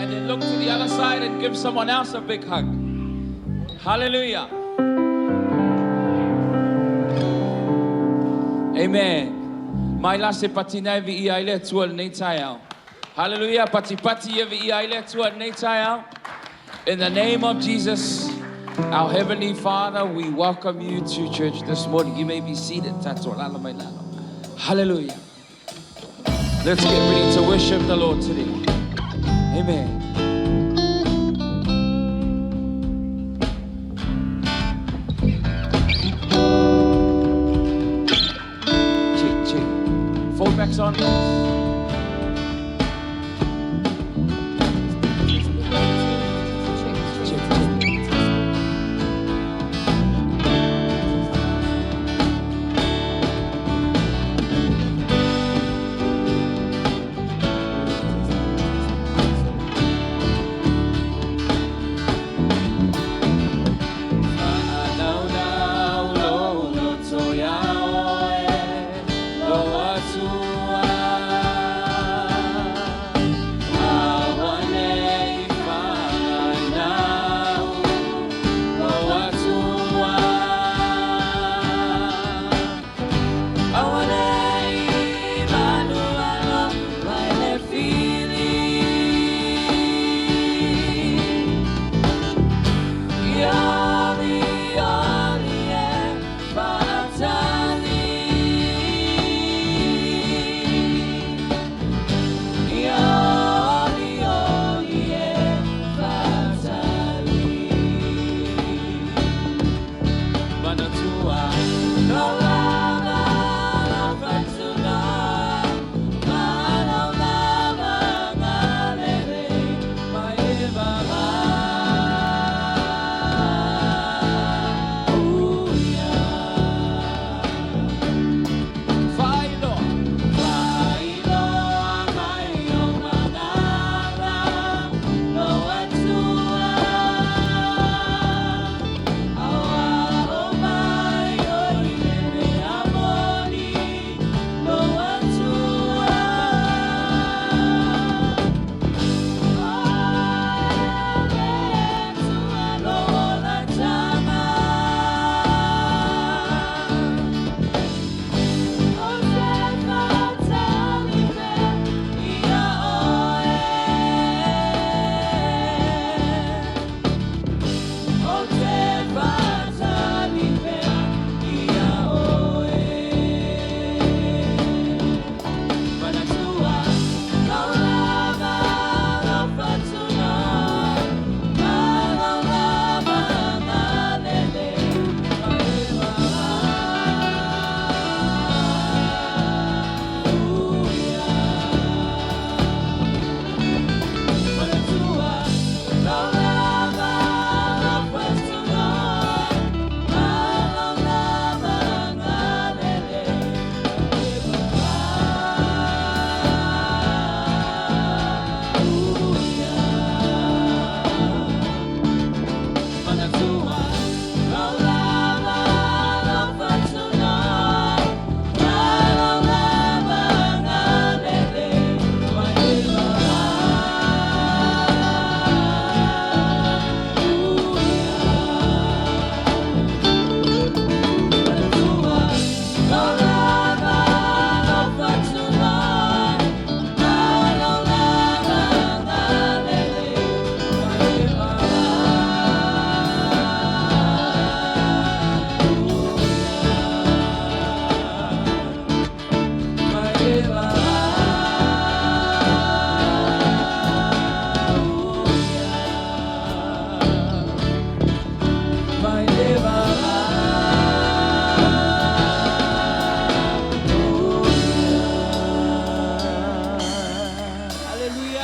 And then look to the other side and give someone else a big hug. Hallelujah. Amen. Mai la se patina e viia ai le Atua i lenei taeao. Hallelujah. Patipati e viia ai le Atua i lenei taeao. In the name of Jesus, our Heavenly Father, we welcome you to church this morning. You may be seated. Tātou lalo mai lalo. Hallelujah. Let's get ready to worship the Lord today. Amen. Check, check. Fold backs on, please. Check, check.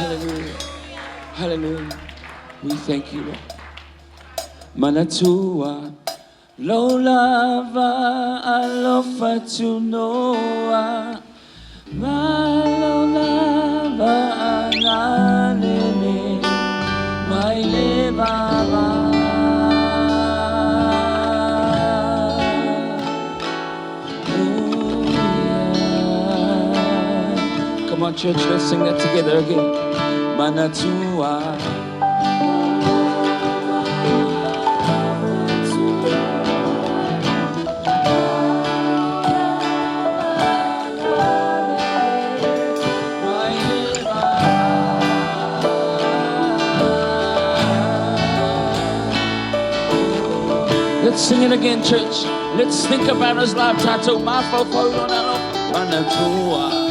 Hallelujah. Hallelujah. We thank you, Lord. Manatua lo lava alofa tunoa malo lava angalele mai le baba. Come on, church, let's sing that together again. Manatua. Let's sing it again, church. Let's think about his life. Tato mafofo manatua.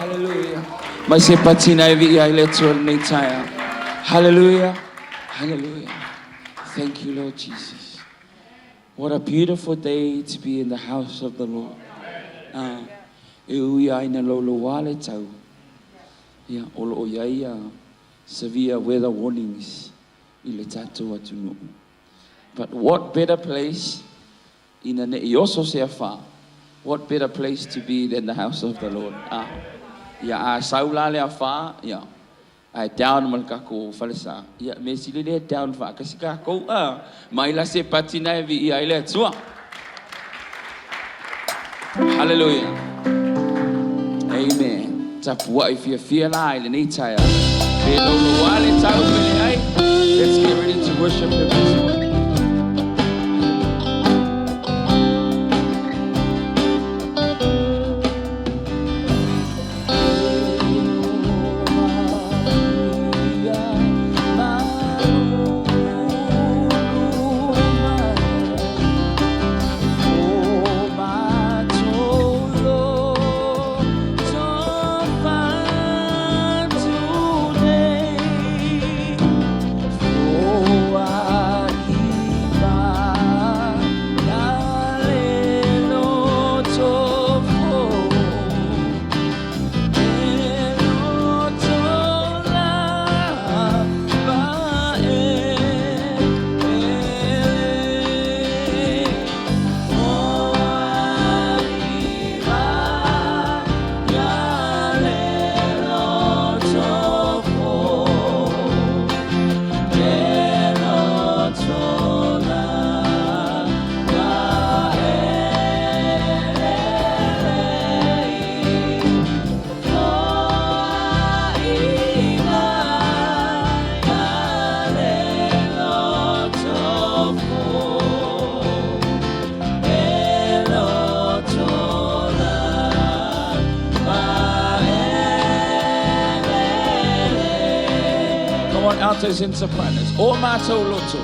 Hallelujah. Mai se patina e vi ai le tua nei taia. Hallelujah. Hallelujah. Thank you, Lord Jesus. What a beautiful day to be in the house of the Lord. E ui ai na lolo wale tau. Ia, olo o iai ia severe weather warnings i le tatou atu. But what better place ina ne i oso se afa. What better place to be than the house of the Lord. Ia a saula le afa, ia. Ai down mal ka ko falesa. Ia me sili le down fa kasi ka ko a. Mai la se patina e vi ia ile tua. Hallelujah. Amen. Tapua i fia fia la i le nei taia. Pe lolo wale tau pele ai. Let's get ready to worship him this morning. Altos and sopranos. O mato loto.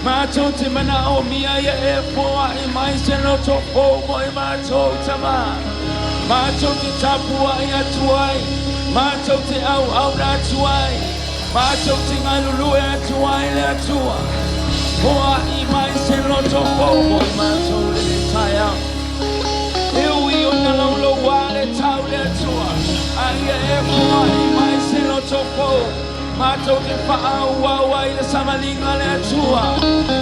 Mātou te manaomia ia e foaʻi mai se loto fou mo i mātou tama. Mātou te tapuaʻi atu ai. Mātou te auauna atu ai. Mātou te galulue atu ai le Atua. Foaʻi mai se loto fou mo i mātou lenei taeao. E ui ona laulouā le tau le Atua, a ia e foaʻi mai se loto fou. Mātou te faaauau ai le savaliga a le Atua.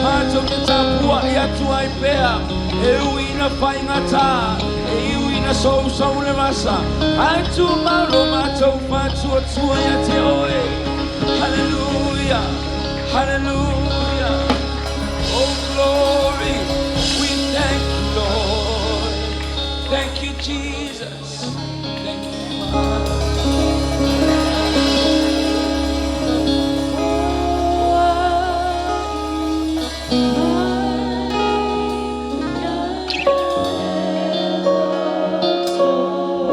Mātou te tapuaʻi atu ai pea. E ui ina faigata, e ui ina sousou le vasa, ae tumau lo matou faatuatua ia te Oe. Hallelujah! Hallelujah! Oh glory! We thank you, Lord. Thank you, Jesus. Thank you, Father.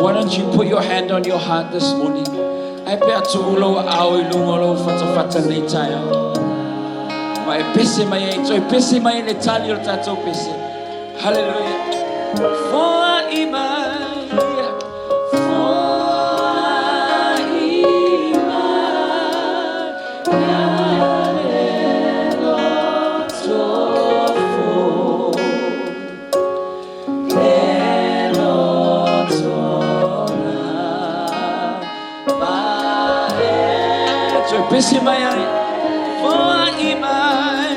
Why don't you put your hand on your heart this morning? Ai pea tuu lou aao i luga o lou fatafata lenei taeao. Ma e pese mai ai, toe pese mai ai le tali o le tatou pese. Hallelujah. Foaʻi mai, foaʻi mai ia le loto fou, le loto lava e. Toe pese mai ai, foaʻi mai,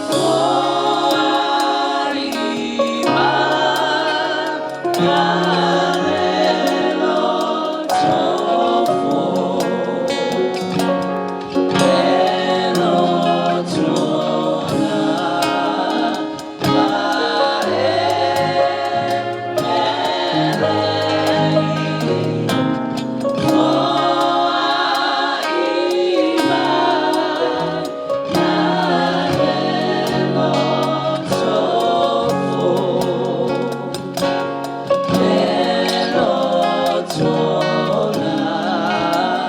foaʻi mai ia le loto fou, le loto lava e lelei. Foaʻi mai ia le loto fou, le loto lava e lelei. Le loto lava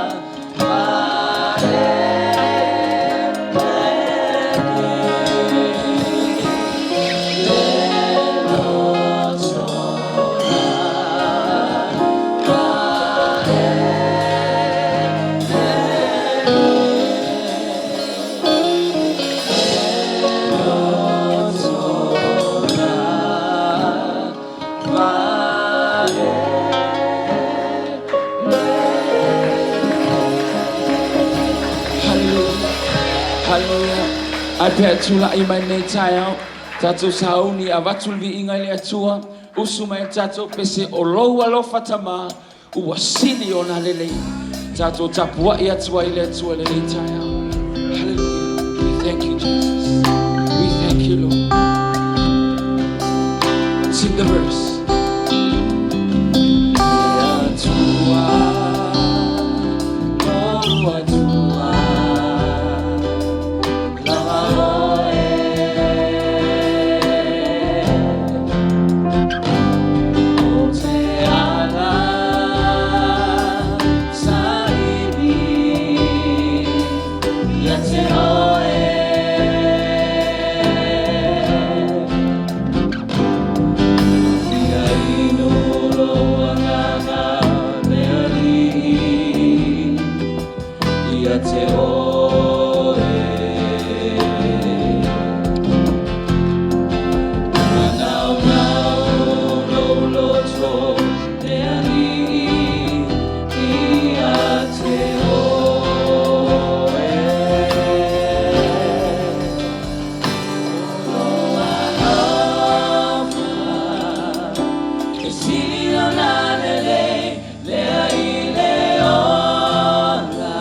e lelei. Le loto lava e Hallelujah. Hallelujah. Ai pea tulaʻi mai lenei taeao, tatou sauni avatu le viiga i le Atua, usu mai le tatou pese o lou alofa Tama, ua sili ona lelei. Tatou tapuaʻi atu ai i le Atua i lenei taeao. Hallelujah. We thank you, Jesus. We thank you, Lord. Sing the verse. Le Atua, lou Atua, lava oe. O te ala saili ia te oe. Ia inu lou agaga le Alii ia te oe. Manaunau lou loto le Alii ia te oe. O lou alofa e sili ona lelei lea i le ola.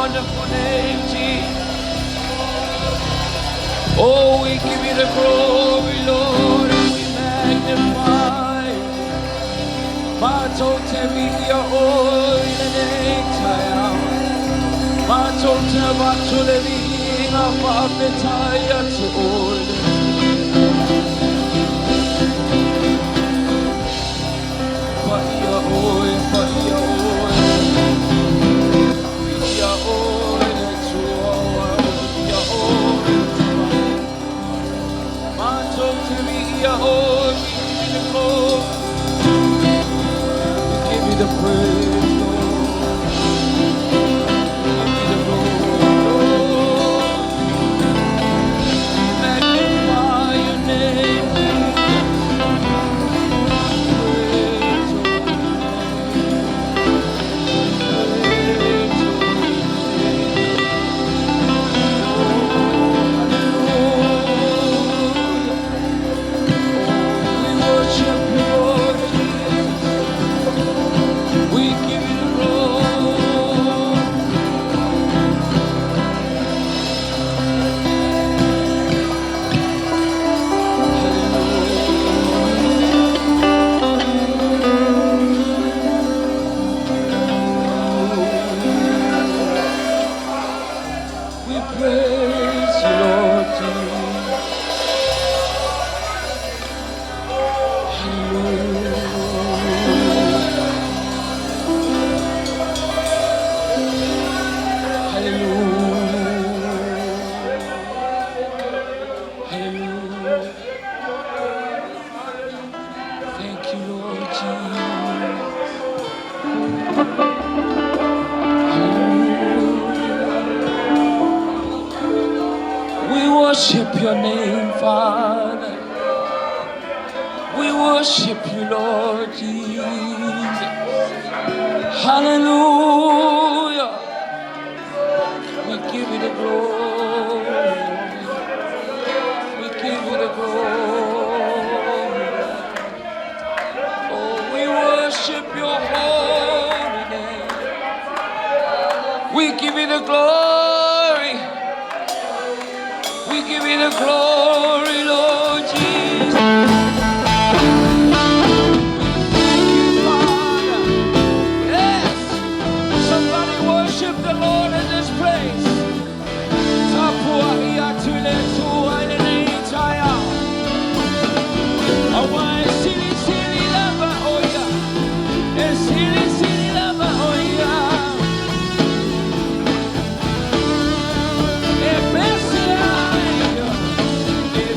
wonderful name, Jesus. Oh, we give you the glory, Lord, and we magnify you. Matou te viia oe i lenei taeao. Matou te avatu le viiga faafetai ia te oe le Paia oe, paia oe, viia oe le Atua, viia oe le Atua. Matou te viia oe, we give you the glory. We give you the praise, Lord. We give you the glory, Lord. We magnify your name, Jesus. Praise your name. Praise your name. Oh, hallelujah. Oh, we worship you, Lord Jesus. We give you the glory. Hallelujah. We praise you, Lord Jesus. Hallelujah. Hallelujah. Hallelujah. Thank you, Lord Jesus. Hallelujah. We worship your name, Father. We worship you, Lord Jesus. Hallelujah. We give you the glory. We give you the glory. Oh, we worship your holy name. We give you the glory. We give you the glory, Lord Jesus. Thank you, Father. Yes. Somebody worship the Lord in this place. Tapua'i atu le Atua i lenei taeao. Aua e silisili lava o ia. E silisili lava o ia. E pese ai. E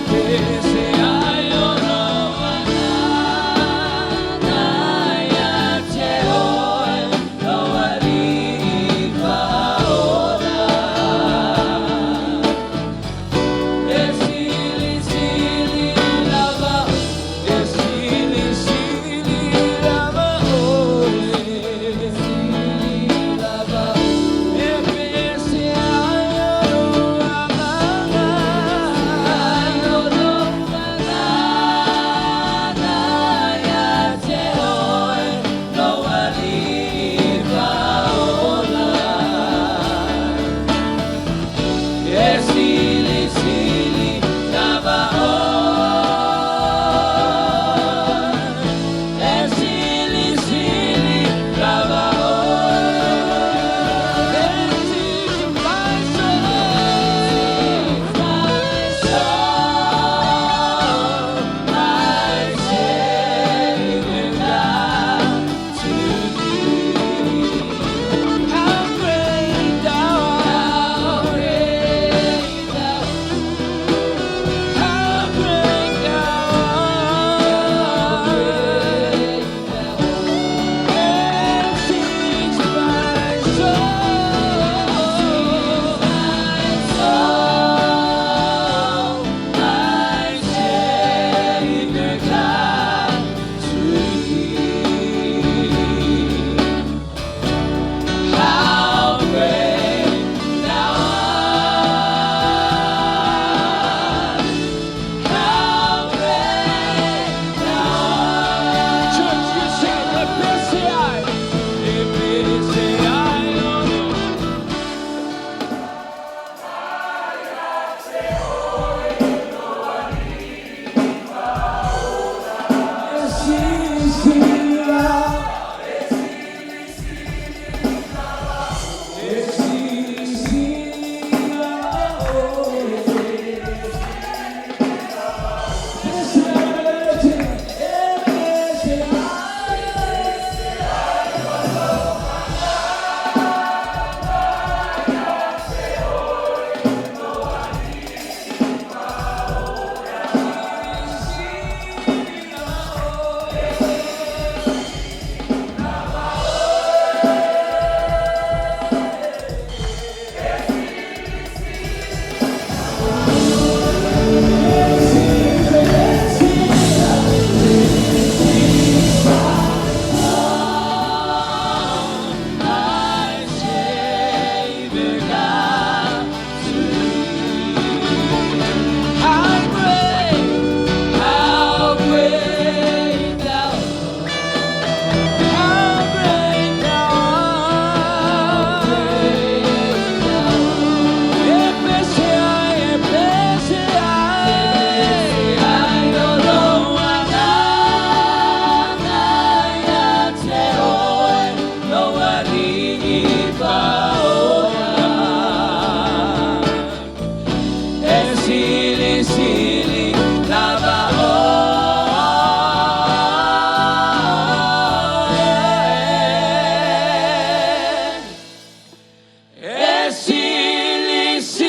E silisili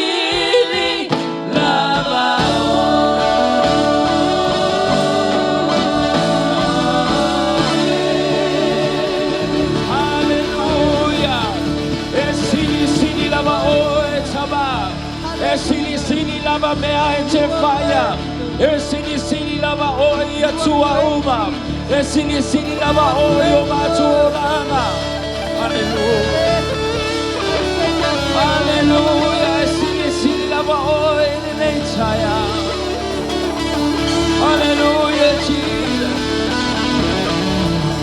lava oe. Hallelujah. E silisili lava oe tama. E silisili lava mea e te faia. E silisili lava oe i atua uma. E silisili lava oe i o matou olaga. Hallelujah. Hallelujah. E silisili lava oe i lenei taeao. Hallelujah, Jesus.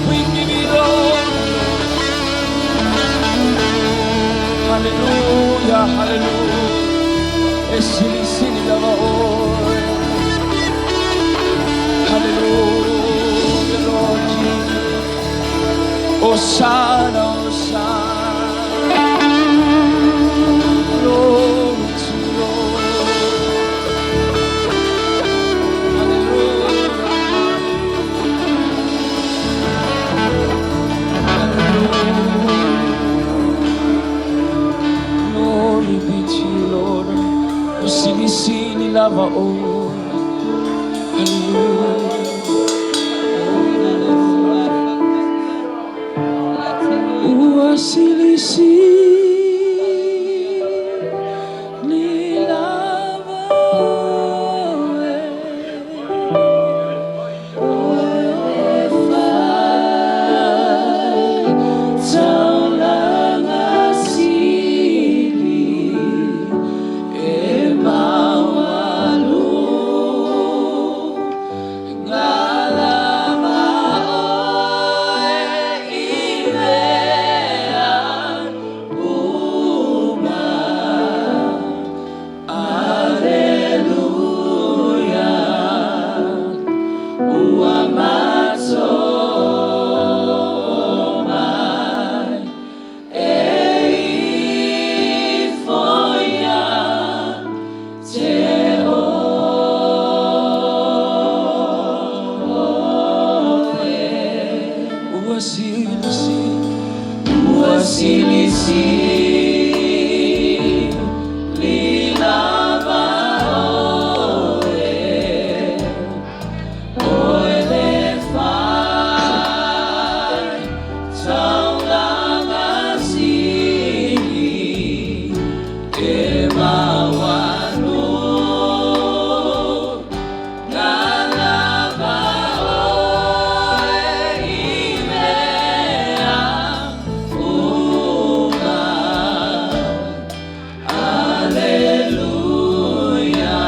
We give you glory. Hallelujah, hallelujah. E silisili lava oe. Hallelujah, Lord Jesus. Hosanna, Hosanna. Glory to you, Lord. Hallelujah. Hallelujah. Glory be to you, Lord. O silisili lava oe. Hallelujah. Ua silisili lava oe. Oe fai taulaga sili e maualuga lava oe i mea uma. Aleluia. Ua matou mai e ifo ia te oe. Ua silisili, ua silisili lava oe. Oe le fai taulaga sili e maualuga lava oe i mea uma. Aleluia.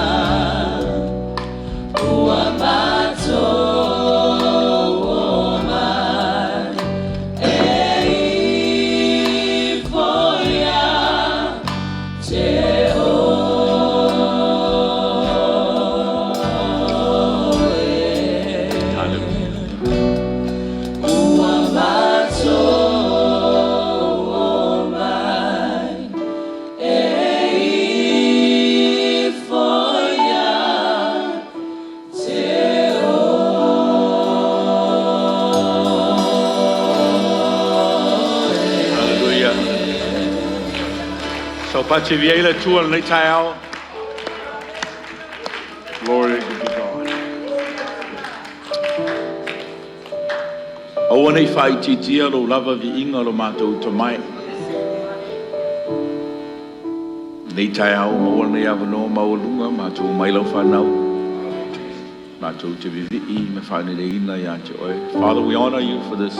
Ua matou mai e ifo ia te oe. Ua matou mai e ifo ia te oe. Hallelujah. Saupati viia le Atua i lenei taeao. Glory to God. Aua nei faaitiitia lou lava viiga o lo matou tomai. Nei taeao maua lenei avanoa maualuga matou omai lau fanau. Matou te vivii ma faaneleina ia te oe. Father, we honor you for this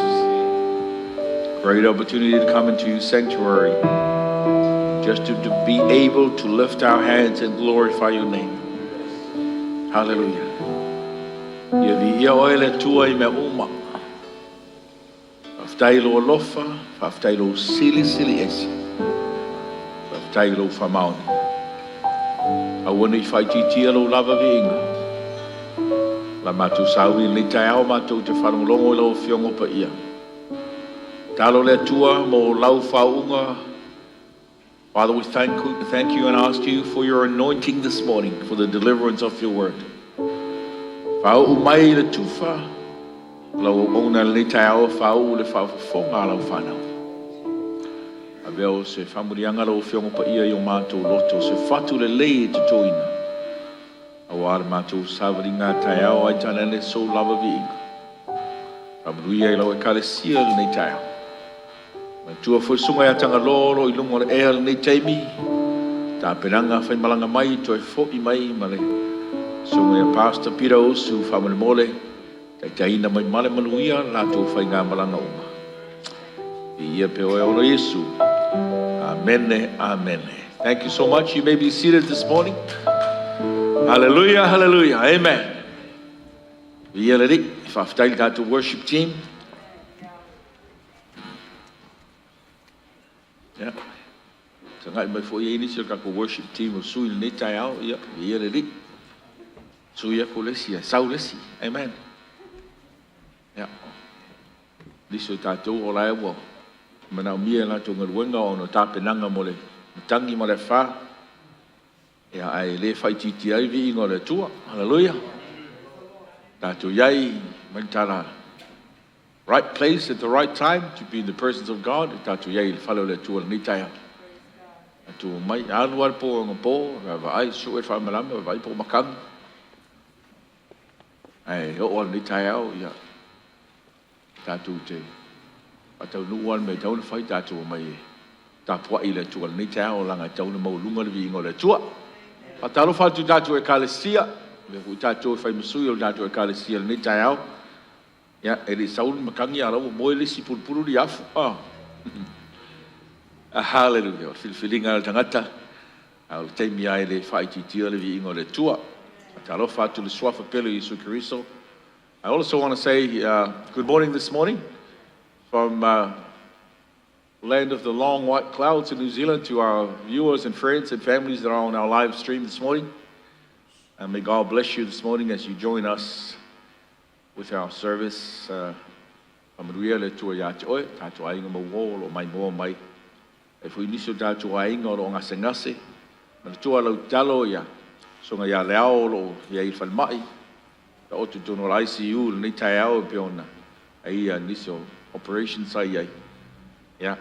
great opportunity to come into your sanctuary, just to be able to lift our hands and glorify your name. Hallelujah. Ia viia oe le Atua i mea uma. Faafetai i lou alofa, faafetai i lou silisili ese. Faafetai i lou faamaoni. Aua nei faaitiitia lou lava viiga. La matou sauni i lenei taeao matou te faalogologo i lau afioga paia. Talo le Atua mo lau faauuga. Father, we thank you and ask you for your anointing this morning for the deliverance of your word. Faauu mai le tufa, lau auauna lenei taeao faauu le faafofoga a lau fanau. Avea o se faamanuiaga lau Afioga Paia i o matou loto, se fatu lelei e totoina, auā le matou savaliga a taeao ae tainane sou lava viiga. Faamanuia i lau Ekalesia i lenei taeao. Manatua foi le Susuga ia Tagaloa o lo o i luga o le ea i lenei taimi, tapenaga faimalaga mai toe foi mai ma le Susuga ia Pastor Peter Usu. Faamolemole taitaiina mai ma le manuia le latou faigamalaga uma. Viia pea oe e Iesu. Amene, amene. Thank you so much. You may be seated this morning. Hallelujah, hallelujah. Amen. Viia le Alii. Faafetai i le tatou worship team. Yeah. Tagai mai foi ai nisi o le tatou worship team o sui i lenei taeao. Ia, viia le Alii. Sui atu le isi, sau le isi. Amen. Yeah. Nisi o tatou o la e ua manaomia e latou galuega ona o tapenaga mo le matagi ma le afa. Ia, ae le faaitiitia ai le viiga o le Atua. Hallelujah. Tatou i ai mai le tala right place at the right time to be in the presence of God. Tatou i ai i le fale o le Atua i lenei taeao. Tatou omai, alu lava le po anapo, vaavaai, sue le faamalama, vaavaai po o matagi. Ae oo lava i lenei taeao, ia, tatou te faataunuu lava le mea e tatau ona fai, tatou omai e tapuai i le Atua i lenei taeao, leaga e tatau ona maualuga le viiga o le Atua. Faatalofa atu i tatou Ekalesia, avea foi tatou e fai ma sui o le tatou Ekalesia i lenei taeao. Ia, e le i sau le matagi a o la ua moe le isi pulupulu le afu. Hallelujah. O le filifiliga a le tagata, a o le taimi lava e le faaitiitia le viiga o le Atua. Faatalofa atu i le suafa pele o Iesu Keriso. I also want to say good morning this morning from land of the long white clouds in New Zealand to our viewers and friends and families that are on our live stream this morning. And may God bless you this morning as you join us with our service. Faamanuia le Atua ia te oe, tatou aiga mauō o lo o maimoa mai. E foi nisi o tatou aiga o lo o gasegase. Manatua lau tatalo ia Susuga ia Leao o lo o i ai i le falemai. Taoto i totonu o le ICU i lenei taeao e pei ona ai nisi o operations sa i ai. Ia,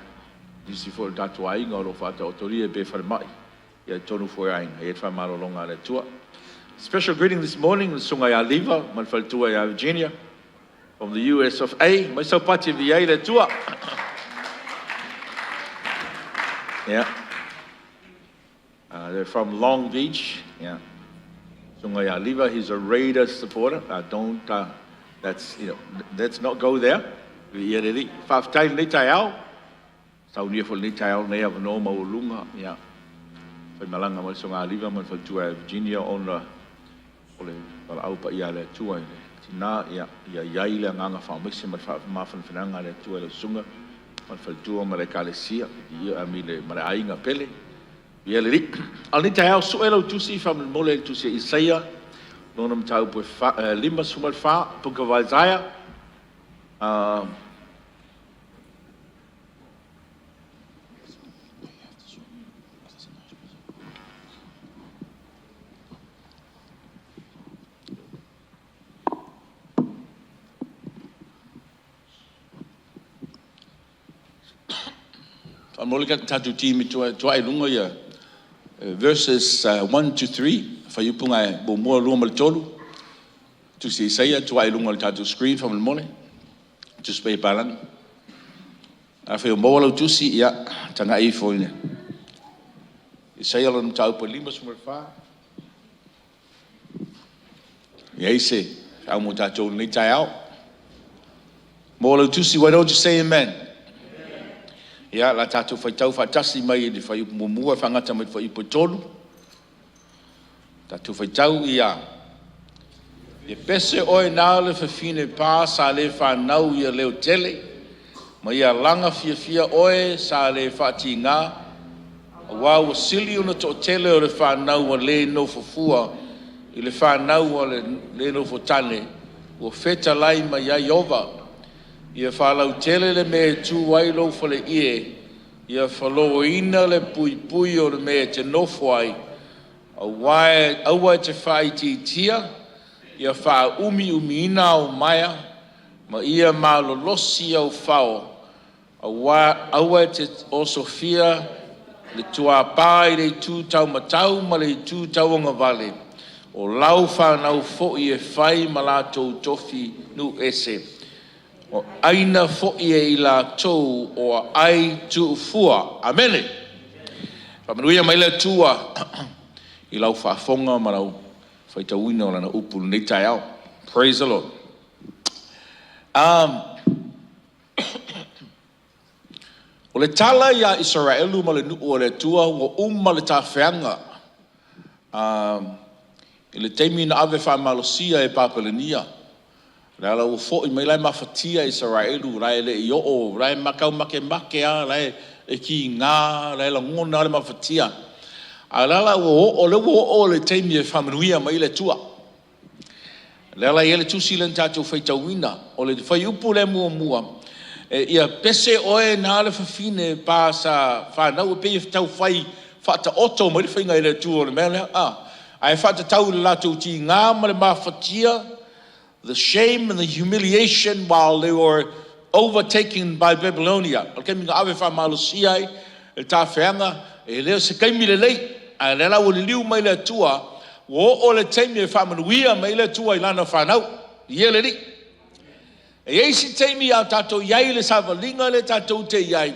nisi foi o tatou aiga o lo o faataotolia pea i falemai, ia i totonu foi o aiga, e i ai le faamalologa a le Atua. Special greeting this morning le Susuga ia Liva ma le faletua ia Virginia from the US of A. Mai Saupati e viia ai le Atua. Yeah. They're from Long Beach. Yeah. Susuga ia Liva, he's a Raiders supporter. Don't, that's, you know, let's not go there. Viia le Alii. Faafetai lenei taeao. Saunia foi lenei taeao nei avanoa maualuga. Yeah. Faimalaga mai le Susuga ia Liva ma le faletua ia Virginia ona o le valaau paia a le Atua i le tina. Ia, ia i ai le agaga faamaise ma le faamafanafanaga a le Atua i lau susuga ma le faletua ma le ekalesia ia, ma le aiga pele. Ia le Alii. A o lenei taeao, sue lau tusi faamolemole i le tusi a Isaia, lona mataupu e 54, Book of Isaiah. Faamolemole ka tatou team i tuai luga ia verses 1 to 3, fuaiupu 1, 2 ma le 3. Tusi Isaia, tuai luga o le tatou screen faamolemole. Tusi Paia Papalangi. Afai o maua lau tusi, ia, tagai ifo i Isaia lona mataupu e 54. Ia i se feau mo tatou i lenei taeao. Maua lau tusi, why don't you say amen? Ia, la tatou faitau faatasi mai i le fuaiupu muamua e faagata mai le fuaiupu e 3. Tatou faitau ia. Ia pese oe na o le fafine pa sa le fanau ia leo tele, ma ia laga fiafia oe sa le faatigā, auā ua sili ona toatele o le fanau a le nofo fua i le fanau a le le nofo tane, ua fetalai mai ai Ieova. Ia faalautele le mea e tu ai lou faleie, ia faloina le puipui o le mea e te nofo ai, aua e te faaitiitia, ia faaumiumiina au maea, ma ia malolosi au fao, Aua e te osofia le tuapā i le itu taumatau ma le itu tauagavale, o lau fanau foi e fai ma latou tofi nuu ese, o aina foi e i latou o aai tuufua. Amene. Faamanuia mai le Atua i lau faafofoga ma lau faitauina o Lana upu i lenei taeao. Praise the Lord. O le tala ia Isaraelu ma le nuu o le Atua ua uma le tafeaga i le taimi na ave faamalosia e Papalenia. O le ala ua foi mai la e mafatia Isaraelu, la e le i oo, la e tau makemake lava, la e tiga, o la e lagona lava le mafatia. A o lea la ua oo, o lea ua oo i le taimi e faamanuia mai ai le Atua. O lea la e i ai le tusi lea na tatou faitauina. O le fuaiupu lea muamua, ia pese oe na le fafine pa sa fanau, e pei e tau fai faataoto mai le faiga e le Atua o le mea lea, ae faatatau i le latou tiga ma le mafatia, the shame and the humiliation while they were overtaken by Babylonia. O le taimi na ave faamalosia ai le tafeaga, e le o se taimi lelei, a o lea la ua liliu mai le Atua, ua oo i le taimi e faamanuia mai ai le Atua i lana fanau. Viia le Alii. E i ai isi taimi a o tatou i ai i le savaliga lea tatou te i ai,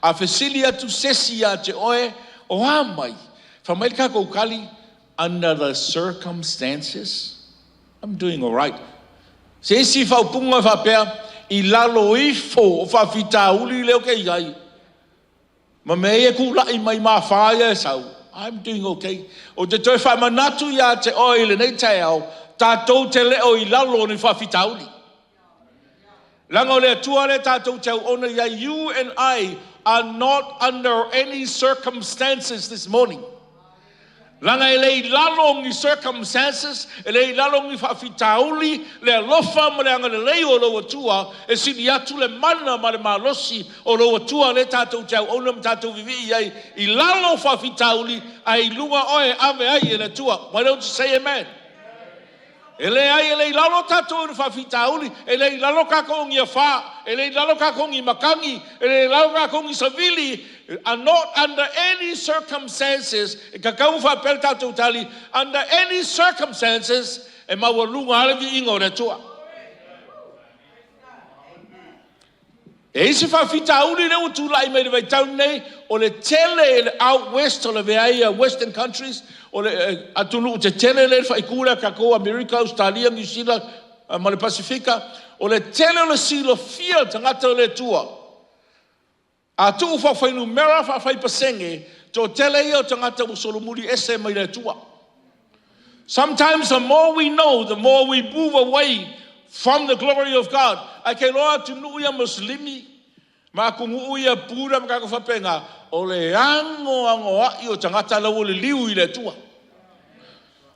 a fesili atu se isi ia te oe, o a mai? Fai mai le tatou tali, under the circumstances, I'm doing alright. Se isi faaupuga e faapea, i lalo ifo o faafitauli lea ou te i ai, ma mea ia e tulai mai ma afa ia e sau, I'm doing okay. Ou te toe faamanatu ia te oe i lenei taeao, tatou te le o i lalo o ni faafitauli. Leaga o le Atua lea tatou te auauna i ai, you and I are not under any circumstances this morning. Leaga e le i lalo o ni circumstances, e le i lalo o ni faafitauli le alofa ma le agalelei o lou Atua, e sili atu le mana ma le malosi o lou Atua lea tatou te auauna ma tatou vivii i ai i lalo o faafitauli, ae i luga oe e ave ai e le Atua. Why don't you say amen? E leai, e le i lalo tatou i ni faafitauli, e le i lalo tatou i ni afa, e le i lalo tatou i ni matagi, e le i lalo tatou i ni savili. Are not under any circumstances. E tatau ona faapea le tatou tali, under any circumstances, e maualuga lava le viiga o le Atua. E i ai se faafitauli lea ua tulai mai i le vaitau lenei, o le tele i le out west, o le lavea ai o western countries, o le atunuu tetele lea e i le faaitu lea a tatou o Amerika, Ausetalia, Niu Sila ma le Pasefika, o le tele o le silafia e tagata o le Atua. A tuu faafuainumera faafai-pasene, toatele ia o tagata ua solomuli ese mai le Atua. Sometimes the more we know, the more we move away from the glory of God. Ae te iloa atunuu ia Musulimi ma atunuu ia Buddha ma tagata faapena, o le anoanoai o tagata la ua liliu i le Atua.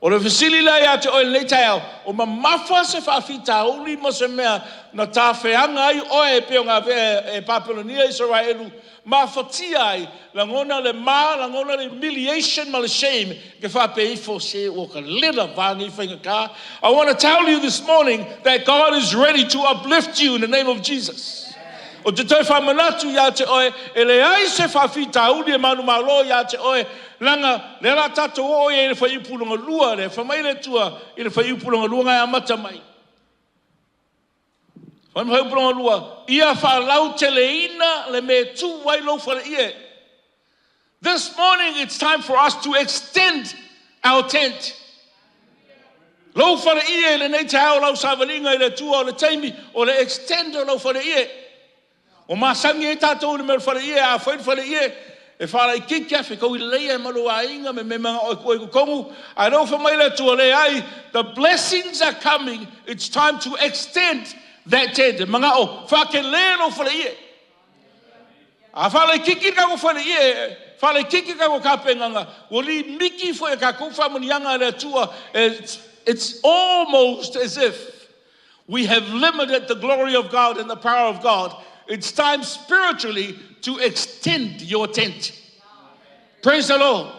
O le fesili la ia te oe i lenei taeao, o mamafa se faafitauli ma se mea na tafeaga ai oe e pei ona avea e Papelonia Isaraelu mafatia ai, lagona le ma, lagona le humiliation ma le shame, e te faapea ifo, se ua ta le lava nei faigata. I want to tell you this morning that God is ready to uplift you in the name of Jesus. Ou te toe faamanatu ia te oe, e leai se faafitauli e manumalo ia te oe, leaga o lea o le a tatou oo i ai i le fuaiupu lona lua lea, fai mai le Atua i le fuaiupu lona lua na e amata mai. Fai mai le fuaiupu lona lua, ia faalauteleina le mea e tu ai lou faleie. This morning it's time for us to extend our tent. Lou faleie i lenei taeao, lau savaliga i le Atua, o le taimi o le extend o lou faleie. Ua masani ai tatou i le mea o le faleie, a fai le faleie, e faalaitiiti lava, fetaui lelei ai ma lou aiga ma mea e manao e tuu ai i totonu. A o lea ua fai mai le Atua, leai, the blessings are coming, it's time to extend that tent. E manao, faatele lou faleie. A faalaitiiti le tatou faleie, faalaitiiti le tatou tapenaga, ua limiti foi e tatou faamanuiaga a le Atua. It's almost as if we have limited the glory of God and the power of God. It's time spiritually to extend your tent. Praise the Lord.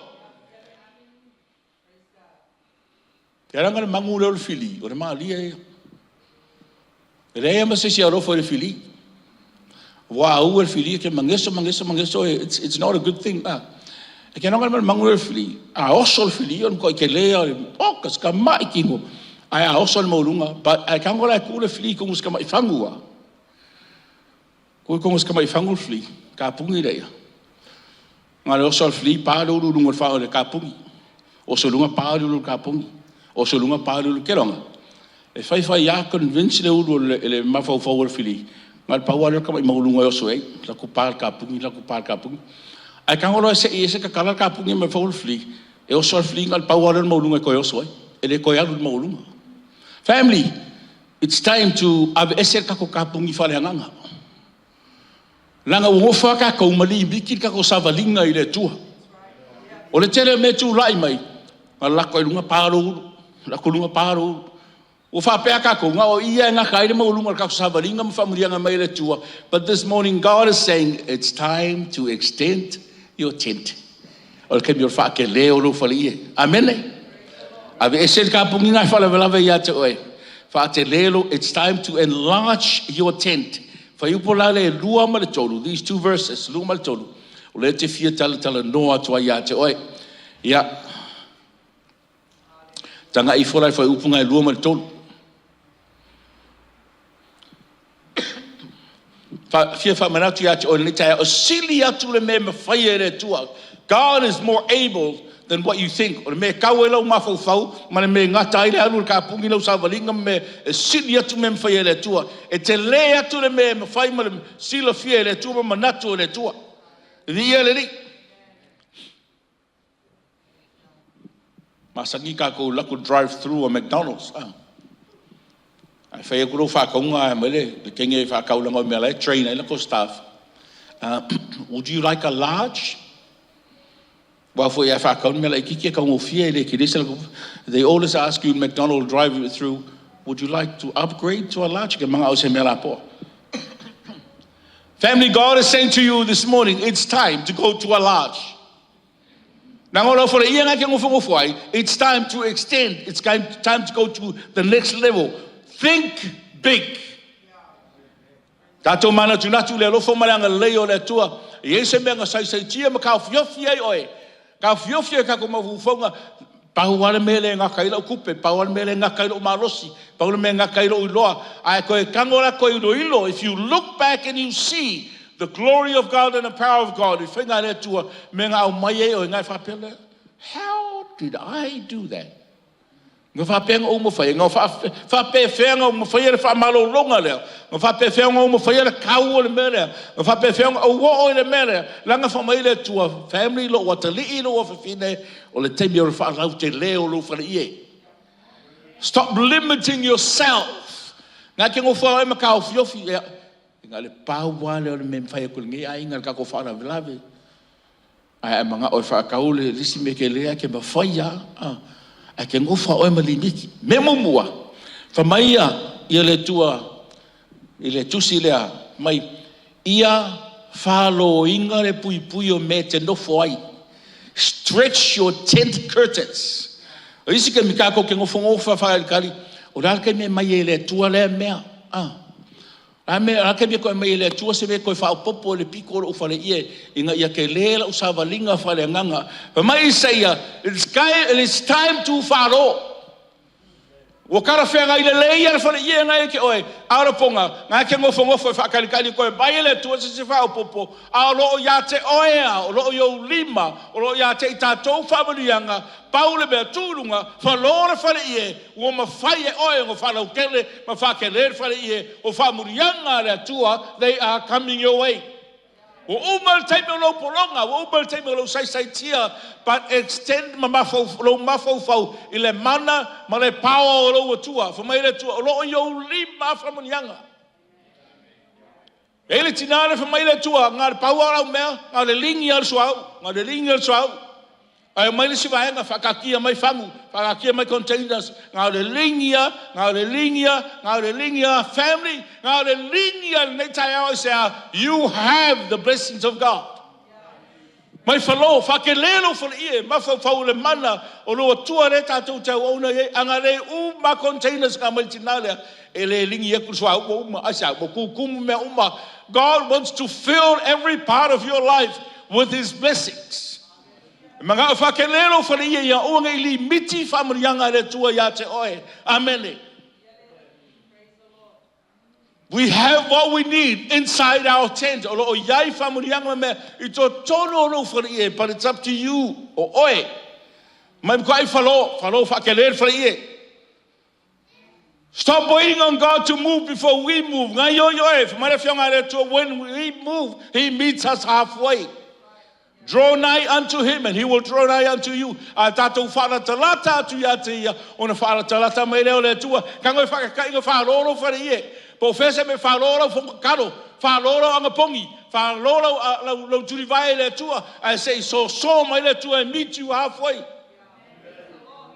E leaga le magu lea o le fili, o le malie ia. E leai lava ma se isi e alofa i le fili. Ua au e le fili ke mageso mageso mageso. It's not a good thing. E ke noga le mangu le fili. A oso le fili o ko ke le o ka ska mai kino. Ai a oso le maulunga. But ai kango la ku le fili ko ska mai fangua. Ku ko ska mai fangu fili. Ka pungi le ia. Nga le oso le fili pa le ulu lunga fa le ka pungi. Oso lunga pa le ulu ka pungi. Oso lunga pa le ulu kelonga. E fai fai ia convince le ulu le mafaufau o le fili. Ngal paua le ka mai maulunga e oso ei. La ku pa ka pungi, la ku pa ka pungi. Ai kangolo se i se ka kala ka pungi me fau le fili. E oso le fili ngal paua le maulunga ko oso ei. E le ko alu le maulunga. Family, it's time to ave ese ka ko ka pungi fa le anganga. Langa ua fa ka ko mali miki ka ko savalinga i le tua. O le tele me tu lai mai. Ngal lako i lunga palo, lako lunga palo. Ua faapea ka ko ngā o ia ngā kai le maulunga le kako savalinga ma whamulianga mai le tua. But this morning God is saying it's time to extend your tent. O le kemi o wha ke leo lo whali e. Amen. Ave ese le kapungi ngai whalavelave ia te oe. Wha te lelo, it's time to enlarge your tent. Whaiupo la le lua ma le tolu, these two verses, lua ma le tolu. O le te fia tala tala noa atua ia te oe. Ia. Tanga i fola i whaiupo ngai lua ma le tolu. Fia whamanatu ia te oe le taia, o sili atu le me mawhai e le tua. God is more able than what you think. O le me kau e lau mafaufau, ma le me ngata ai le alu le kapungi lau savalinga me e sili atu me mawhai e le tua. E te le atu le me mawhai ma le sila fia e le tua ma manatu e le tua. Via le li. Masangi ka ko laku drive through a McDonald's. Ai whai aku rau whakaunga ai mele, le kenge whakaulanga o mea lai, train ai lako staff. Would you like a large? Wa fo ia whakaunga mea lai kiki ka ngofia i le kirisa. They always ask you in McDonald's drive through, would you like to upgrade to a large? Ke manga o se mea la po. Family, God is saying to you this morning, it's time to go to a large. It's time to extend. It's time to go to the next level. Think big. Tātou mana tunatu le alofa malanga lei o le atua. I ese mea ngā sai tia ma ka fiofi ai oe. Ka fiofi ai kako mafufonga. Pau ale mele ngā kaila o kupe. Pau ale mele ngā kaila o malosi. Pau ale mele ngā kaila o iloa. Ai koe kangola koe ilo ilo. If you look back and you see the glory of God and the power of God, i whainga le atua me ngā au mai e o ngai whapele. How did I do that? Ngā whapenga o mawhai, ngā whapewhenga o mawhai le whamalolonga lea, ngā whapewhenga o mawhai le kau o le mea lea, ngā whapewhenga o o le mea lea, langa whamai le tua family lo watali'i lo wawhine, o le teimi o le whalau te leo lo whale ie. Stop limiting yourself. Ngā ke ngōwha e makao fiofi, ngā le pāua le o le me mwhai ko le ngai ai ngā le kako whaalavelave. Ai manga o whakau le lisi me ke lea ke mawhai a, ai ke ngofa oe ma limiki. Me mumua, whamaia ia le tua, i le tusi lea, mai ia whaloinga le pui pui o me te nofo ai. Stretch your tent curtains. O isi ke mikako ke ngofo ngofa whaelikali, o rāl ke me mai e le tua lea mea. A me a ke me ko mai le tua se me ko fa popo le piko o fale ie inga ia ke le la usavalinga fale nganga. Mai say it's time to follow. Ua kara whenga i le lei ala fale ie ngai ke oe ara ponga ngai ke ngofo ngofo fa kali kali ko bai le tua se fa popo a lo ia te oe a lo yo lima o lo ia te tatou familianga paule be tulunga fa lo le fale ie ua mawhai e oe ngo fa laukele ma fa ke le fale ie o fa murianga le tua, they are coming your way. Ua uma le taimi o lou polonga, ua uma le taimi o lou saisaitia, but extend ma lou mafaufau i le mana ma le power o lou atua. Fa mai le atua, o loo i ou lima whamunianga. E le tina le fa mai le atua, ngā le paua o lau mea, ngā le lingi al suau, ngā le lingi al suau. Ai mai le sivaenga, whakakia mai fangu, whakakia mai containers, ngā le lingia, ngā le lingia, ngā le lingia, family, ngā le lingia, nei tai au se a, you have the blessings of God. Mai whalo, whakelelo whale ie, mawhau le mana, o lo atua le tātou te au ona ie, anga le uma containers ngā mai tina lea, e le lingi aku sua uma uma, ai sa, mo kukumu mea uma, God wants to fill every part of your life with His blessings. E manao e faatele lou faleie ia aua ne i limiti faamanuiaga a le Atua ia te oe. Amene. We have what we need inside our tent. O lo o i ai faamanuiaga ma mea i totonu o lou faleie, but it's up to you, o oe. Mai matuai falo, falo faatele le faleie. Stop waiting on God to move before we move. Gaioi oe, fai mai le Afioga a le Atua, when we move, He meets us halfway. Draw nigh unto Him and He will draw nigh unto you. A tatou faalatalata atu ia te Ia, ona faalatalata mai lea o le Atua. Tago e faataiga falo lou faleie. Po o fea se mea, falo lau fogatalo, falo lau anapogi, falo lau, lau, lau tulivae i le Atua, ae se i soso mai le Atua e meet you halfway.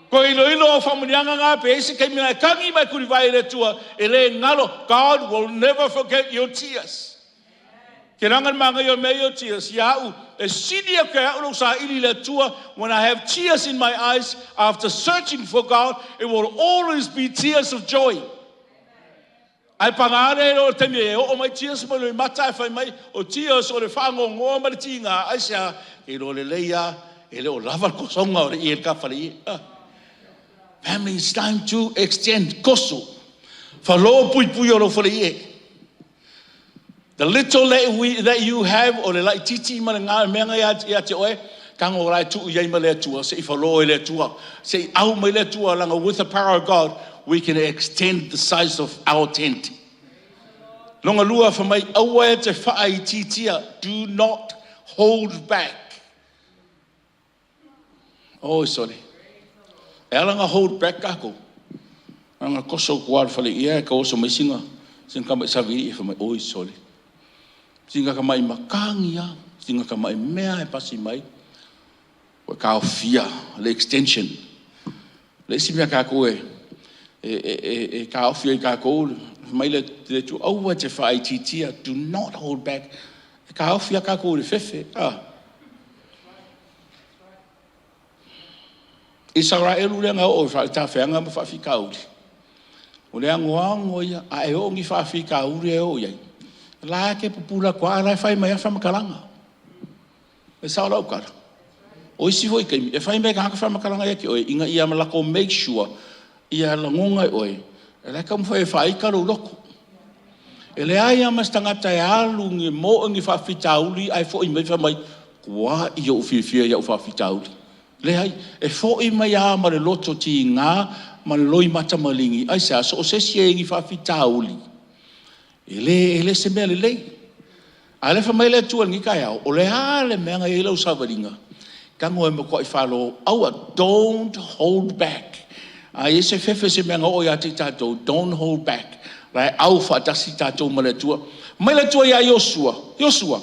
Toe iloilo au faamanuiaga na pe i ai se taimi na e tagi ma e tulivae i le Atua, e le galo. God will never forget your tears. Ke laga le manaia o mea ia o tears, ia au, e sili atu ia au lou saili i le Atua, when I have tears in my eyes after searching for God, it will always be tears of joy. Ae paga le o le taimi e oo mai tears mai loimata ae fai mai o tears o le faanoanoa ma le tiga, aisea? E iloa lelei lava e le o lava le tosoga o le ie i le ta faleie. Ah. Family, it's time to extend koso. Falo puipui o lou faleie. The little that, we, that you have, o le laititi ma le ngā mea nga ia te oe, tago la e tuu i ai ma le Atua, se i falo e le Atua, se i au mai le Atua, langa with the power of God, we can extend the size of our tent. Longa lua, fa mai, aua e te whaaitiitia, do not hold back. Oi sole. E ala na hold back kākou. Anga koso kua le fale ia e ka oso mai singa singa kama i savili e mai oi sole. Singa kama i makangi ia, singa kama i mea e pasi mai. Ua taofia le extension. Le isi mea kākou e e e e, e taofi ai kākou mai le le tu aua te whaaitiitia, do not hold back. E taofi a kākou i le fefe. Ah. Isaraelu lea na oo i tafeaga ma faafitauli. O le anoano ia, a e oo ni faafitauli e oo i ai, la e te pupula atu lava, a o la e fai mai lava faamatalaga. E sao lau tala? O isi foi taimi, e fai mai e tagata faamatalaga ia te oe, ina ia latou make sure ia lagona e oe, o la e taumafai e faaita lou loto. E leai lava ma se tagata e alu ni moe ni faafitauli ae foi mai fai mai, tuai ou fiafia i au faafitauli. Leai, e foi mai lava ma le loto tiga ma le loimata maligi. Aisea? So o se isi e i ai ni faafitauli, e le, e le se mea lelei. A o lea e fai mai le Atua i lenei taeao, o le a le mea na i ai lau savaliga, tago e matuai falo, aua, don't hold back. A i ai se fefe se mea na oo ia te i tatou, don't hold back. La e au faatasi tatou ma le Atua. Mai le Atua ia Iosua, Iosua,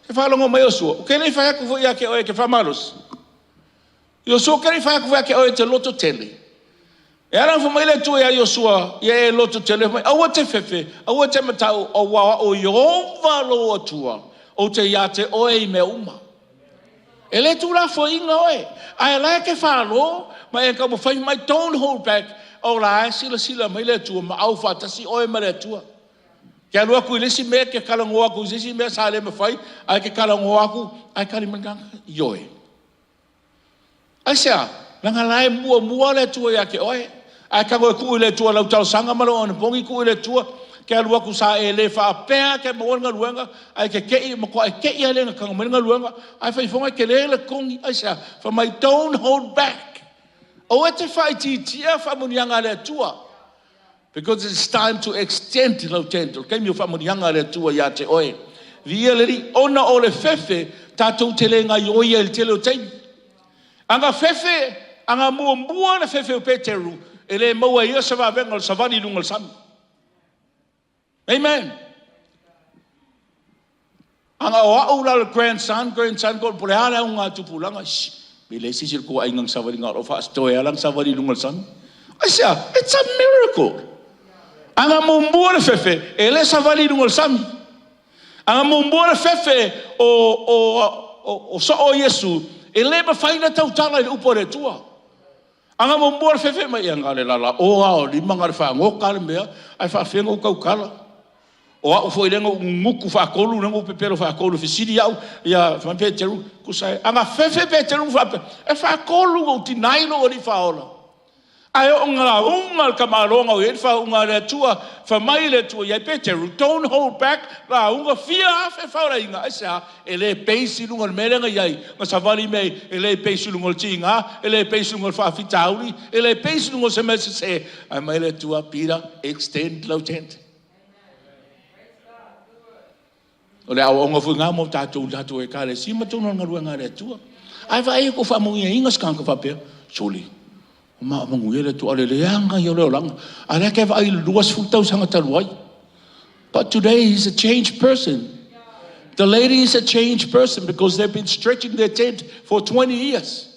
e faalogo mai Iosua, ou te le i fai atu foi ia te oe e te faamalosi. Iosua, ou te le i fai atu foi ia te oe e te loto tele. E ala ona fai mai le Atua ia Iosua, ia e loto tele, fai mai, aua te fefe, aua te matau, aua o au o Ieova lou Atua, ou te iā te oe i mea uma. E le tuulafoaiina oe, ae o la e te falo ma e taumafai mai, don't hold back, o la e silasila mai le Atua ma aufaatasi oe ma le Atua. Ke alu atu i le isi mea, ke talanoa atu i se isi mea sa le mafai, ae ke talanoa atu, ae tali mai le tagata, ioe. Aisea? Leaga la e muamua le Atua ia te oe. Ae tago e tuu i le Atua lau talosaga ma lou anapogi tuu i le Atua. Ke alu atu sa e le faapea ke maua le galuega, ae ke te i, matuai te i lava lea ina tago mai le galuega, ae fai ifoga e tele le totogi. Aisea? Fai mai, don't hold back. Aua e te faaitiitia faamanuiaga a le Atua. Because it's time to extend lau tent, o le taimi o faamanuiaga a le Atua ia te oe. Viia le Alii, ona o le fefe, tatou te le gaioi ai i le tele o taimi. Ana fefe, ana muamua le fefe o Peteru, e le maua e ia se vavega o le savali i luga o le sami. Amen. Ana o au la le grandson, grandson, po o le a le auga tupulaga, shh, e leai se isi o le tou aiga na savali na o lau faastoe lava la na savali i luga o le sami. Aisea? It's a miracle. Ana muamua le fefe, e le savali i luga o le sami. Ana muamua le fefe o, o, o, o soo o Iesu, e le mafai ona tautala i le upu a le Atua. Ana muamua le fefe mai, ia na o le lalaoa o lima na o le fagota le mea, ae faafefea ona ou tautala. O au foi lea na ou gugu faatolu, lea na ou pepelo faatolu, fesili au ia fai mai Peteru, tusa e agafefe Peteru ma faapea, e faatolu ona ou deny lou Alii Faaola. Ae oo ina lauga le tamaloa na oo i ai le faauuga a le Atua, fai mai le Atua ia Peteru, don't hold back, lauga fia afe faolaina. Aisea? E le base i luga o le mea lea na i ai, na savali mai ai, e le base i luga o le tiga, e le base i luga o le faafitauli, e le base i luga o se mea sese. Ae fai mai le Atua, Peter, extend lau tent. O le aoaoga foi lena mo tatou i le tatou ekalesia ma totonu o le galuega a le Atua. Ae vaai ua faamanuiaina se tagata faapea, sole, ua manuia le Atua, a o le leaga ia o le olaga. A o lea e te vaai i le 20 tausaga talu ai. But today he's a changed person. The lady is a changed person because they've been stretching their tent for 20 years.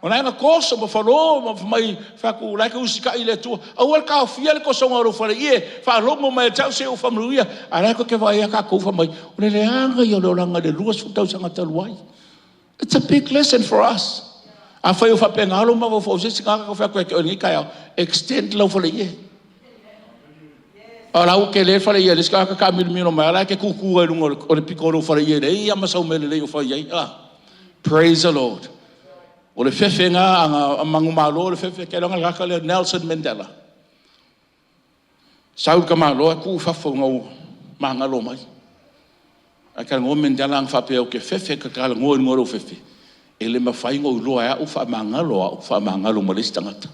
O la e na toso ma falo ma fai mai, fai atu, o la e te usitai i le Atua. Aua le taofia le tosoga o lou faleie, faalogo mai ia te au se i ou faamanuia. A o la e tou te vaai lava tatou fai mai, o le leaga ia o le olaga i le 20 tausaga talu ai. It's a big lesson for us. Afai o faapena lou mafaufau i se isi tagata, ou te fai atu ia te oe i lenei taeao, extend lau faleie. A o la ua tele le faleie o le isi tagata taamilomilo mai lava o la e te tutu lava i luga o le pito o lou faleie e leai lava ma sau mea lelei o fai ai. Praise the Lord. O le fefe lena a manumalo le fefe, keiloga le tagata lea Nelson Mandela. Sau le tamaloa tuu i fafo ina ua magalo mai. Ae talanoa Mandela ana faapea ou te fefe ta talanoa i luga o lou fefe, e le mafai ona ou iloa e au faamagalo au, faamagalo ma le isi tagata.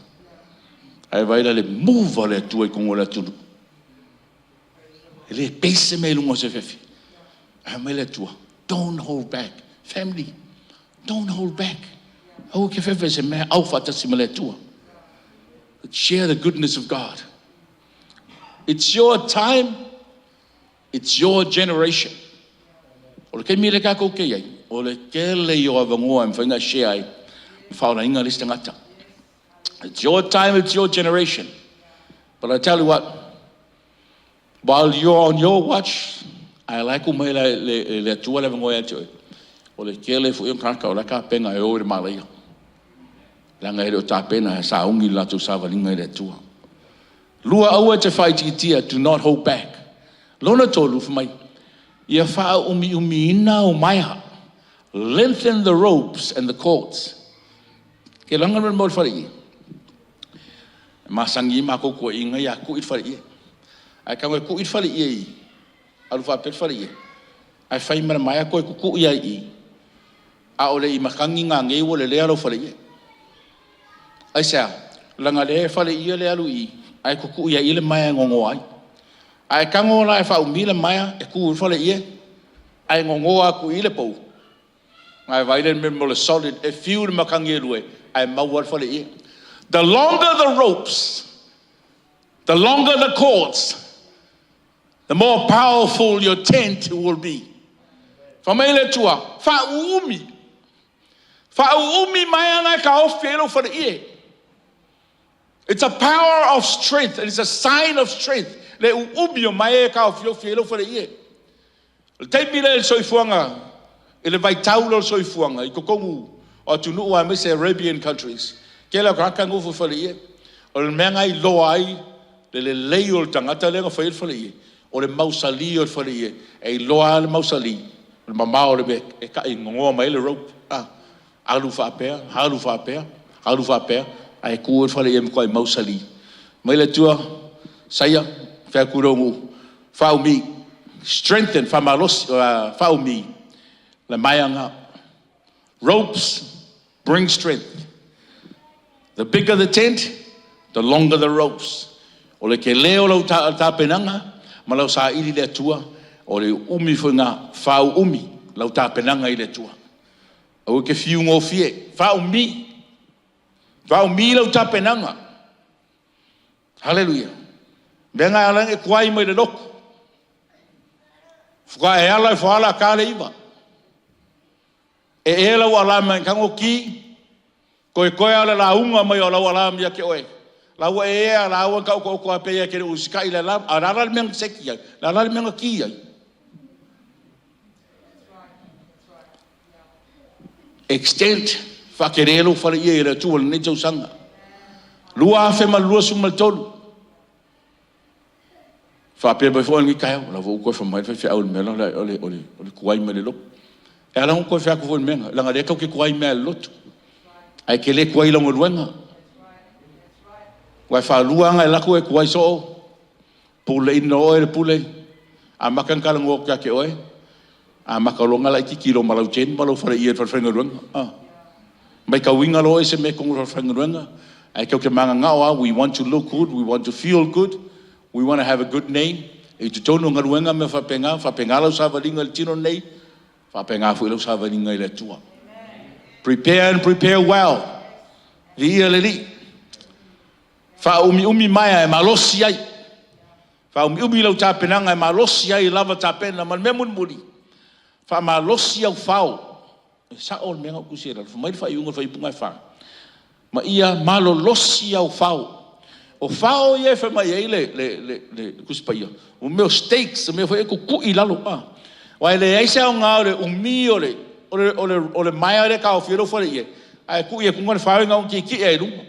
Ae vaai la i le move a le Atua i totonu o le atunuu. E le base se mea i luga o se fefe. Ae fai mai le Atua, don't hold back. Family, don't hold back. Aua e te fefe i se mea, au faatasi ma le Atua. Share the goodness of God. It's your time, it's your generation. O le taimi lea tatou te i ai, o le tele ia o avanoa e mafai ona e share ai ma faaolaina le isi tagata. It's your time, it's your generation. But I tell you what, while you're on your watch, ae la e tuu mai e le Atua le avanoa ia te oe, o le tele foi o tagata o la e tapena e o i le malaia. Leaga e le o tapena e sauni le latou savaliga i le Atua. Lua, aua e te faaitiitia, do not hold back. Lona tolu, fai mai, ia faaumiumiina au maea. Lengthen the ropes and the cords. Ke laga le mea o le faleie. E masani ai matou tuuaiga ia tui le faleie. Ae tago e tui le faleie i, alu faapea le faleie, ae fai ma le maea toe tutui lava i i, a o le i matagi nanei ua lelea lou faleie. Aisea? Leaga o lea e faleie le alu i i, ae tutui ai i i le maea e nonoa ai. A e tago la e faaumi le maea e tu ai le faleie, ae nonoa atu i i le pou, ona e vaai lea i le mea o le solid, e fiu le matagi e lua, ae mau lava le faleie. The longer the ropes, the longer the cords, the more powerful your tent will be. Fai mai le Atua, faauumi, faauumi maea na e taofi ai lou faleie. It's a power of strength, it is a sign of strength, le uumi o maea e taofiofi ai lou faleie. O le taimi lea i le soifuaga, i le vaitau lea o le soifuaga i totonu o atunuu aemaise Arabian countries, tele lava o tagata e nofo i faleie. O le mea lena e iloa ai le lelei o le tagata lea na faia le faleie, o le mausali o le faleie. E iloa lava le mausali, o le mamao o le mea e tai nonoa mai ai le rope, a, alu faapea, alu faapea, alu faapea, ae tu ai le faleie e matuai mausali. Fai mai le Atua, Isaia, fai atu i lou nuu, faaumi, strengthen, faamalosi, faaumi le maea lena. Ropes bring strength. The bigger the tent, the longer the ropes. O le tele o lau tapenaga ma lau saili i le Atua, o le uumi foi lena, faauumi lau tapenaga i le Atua. Aua e te fiu gofie, faaumi, faaumi lau tapenaga. Haleluia! O le mea lena e ala ai ona e tuai mai le lotu, faatoa e ala ifo lava o le a ta le 9:00. E ea lau alarm e tago ki, toetoe lava o le lauga mai o lau alarm ia te oe, la ua e ea, o la ua e taotooto lava pei lava e te le o usitai i le alarm. A o le a la le mea na seki ai? O le a la le mea na ki ai? Extend, faatele lou faleie i le Atua i lenei tausaga 2023. Faapea mai foi lenei taeao, o la foi ua toe fai mai le faifeau i le mea lea o le tuai mai le lotu. E ala ona toe fai atu foi i le mea lena, leaga o lea tou te tuai mai lava i le lotu, ae e te le tuai i lau galuega. Aua e faalua lava ona e alu atu e tuai soo, puleaina oe le pule, amata ona talanoa atu ia te oe, amata loa ona laitiiti i lou malauteni ma lou faleie i le falefaigaluega. Matauina loa oe i se mea i totonu o le falefaigaluega, ae tou te mananao lava, we want to look good, we want to feel good, we want to have a good name. I totonu o galuega ma mea faapena, faapena lau savaliga i le tino lenei, faapena foi lau savaliga i le Atua. Prepare and prepare well. Viia le Alii. Faaumiumi maea e malosi ai. Faaumiumi lau tapenaga e malosi ai, lava tapena. Ma le mea mulimuli, faamalosi au fao. E sao le mea na ou tusia i lalo, fai mai le faaiuga o le fuaiupu 4, ma ia malolosi au fao. O fao ia e fai mai ai le Tusi Paia, o mea o stakes, o mea foi ia e tutui i lalo. Aua e leai se aoga o le umi o le maea lea e taofi ai lou faleie, ae tui atu i luga le fao, na ona tietie lava i luga.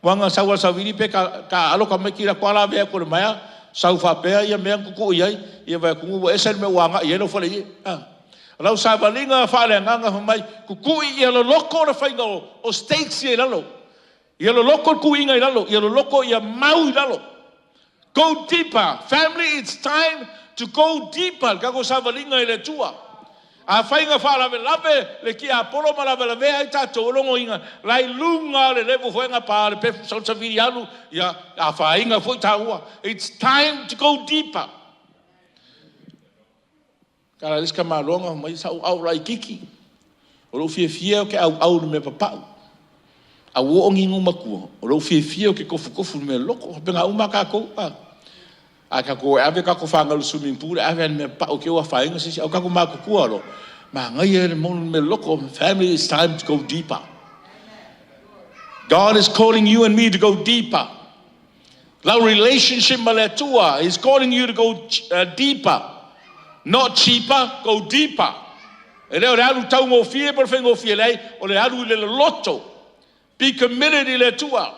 Aua na sau lava i le savili pe taaalo tamaiti, alu atu lava lavea atu o le maea, sau faapea mea na tutui ai, ia vaai atu ua ese le mea ua agai i ai lou faleie. O lau savaliga faaleagaga fai mai, tutui ia loloto le faiga o stakes ia i lalo, ia loloto le tuiga i lalo, ia loloto ia mau i lalo. Go deeper, family it's time to go deeper i le tatou savaliga i le Atua. Afai na faalavelave le tiapolo ma lavelavea ai tatou, o lona uiga o la e i luga lava o le level foi lea na pa le pefu sau le savili alu, ia afaina foi taua. It's time to go deeper. Tala a le isi tamaloa na fai mai, sa ou au laitiiti, o lou fiafia ia ou te auau i le mea papau. Ae ua oo ina inu matua, o lou fiafia ou te tofutofu i le mea loloto. E faapena uma lava tatou. A tatou o e ave a tatou fanau i le swimming pool, e ave lava i le mea papau i te i ua afaina se isi. A o tatou matutua loa, manaia ia le monu i le mea loloto. Family it's time to go deeper. God is calling you and me to go deeper. Lau relationship ma le Atua, He's calling you to go deeper. Not cheaper, go deeper. E le o le alu taugofie po o le faigofie, leai, o le alu i le loloto. Be committed i le Atua.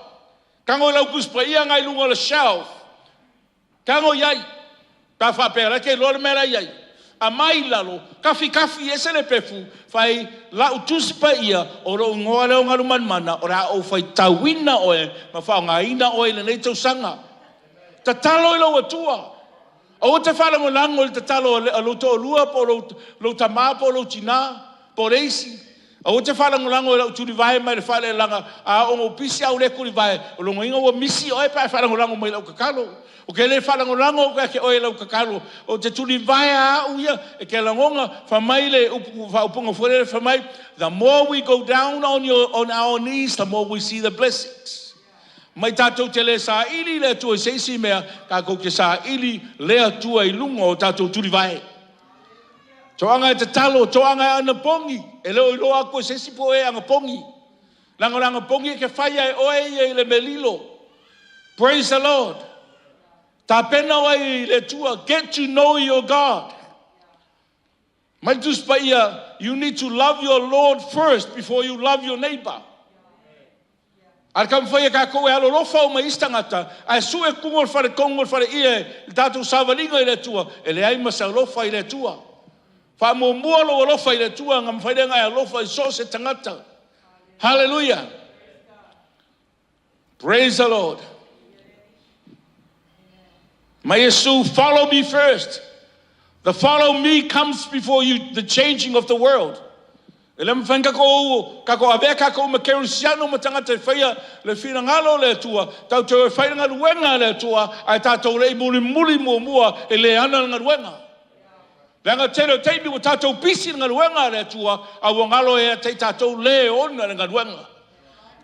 Tago i lau Tusi Paia lena i luga o le shelf. Tago i ai, pe a faapea o la e te iloa le mea la e i ai. Aumai i lalo, tafitafi ese le pefu, fai Lau Tusi Paia, o lou igoa lea o Galumalemana, o le a ou faitauina oe ma faaaogaina oe i lenei tausaga. Tatalo i lou Atua. Aua te faalagolago i le tatalo a lou toalua po o lou tama po o lou tina po o le isi. Aua te faalagolago i lau tulivae mai le faaeleeleaga, a oo ina ou pisi ae ou le tulivae, o lona uiga ua misi oe pe a e faalagolago mai i lau tatalo. Ou te le faalagolago atu ia te oe i lau tatalo, ou te tulivae lava au ia, e te lagona, fai mai le faaupuga foi lele fai mai, the more we go down on, your, on our knees, the more we see the blessings. Mai tatou te le saili i le Atua i se isi mea, tatou te saili le Atua i luga o tatou tulivae. Toaga e tatalo, toaga e anapogi, e le o iloa atu e se isi po o oe e anapogi. Leaga o le anapogi e te faia e oe ia i le mea lilo. Praise the Lord. Tapena oe i le Atua. Get to know your God. Mai le Tusi Paia, you need to love your Lord first before you love your neighbor. A le taumafai e tatou e alolofa uma i isi tagata, ae sue tonu o le faletonu o le faleie i le tatou savaliga i le Atua, e leai ma se alofa i le Atua. Faamuamua lou alofa i le Atua ona mafai lea ona e alofa i so o se tagata. Hallelujah! Praise the Lord. Mai Iesu, follow me first. The follow me comes before you, the changing of the world. E le mafai ona tatou, tatou avea tatou ma kerisiano ma tagata e faia le finagalo o le Atua, tatou te o e fai le galuega a le Atua, ae tatou le i mulimuli muamua e le ana le galuega. Leaga o le tele o taimi ua tatou pisi i le galuega a le Atua, a ua galo ia te i tatou le e ona le galuega.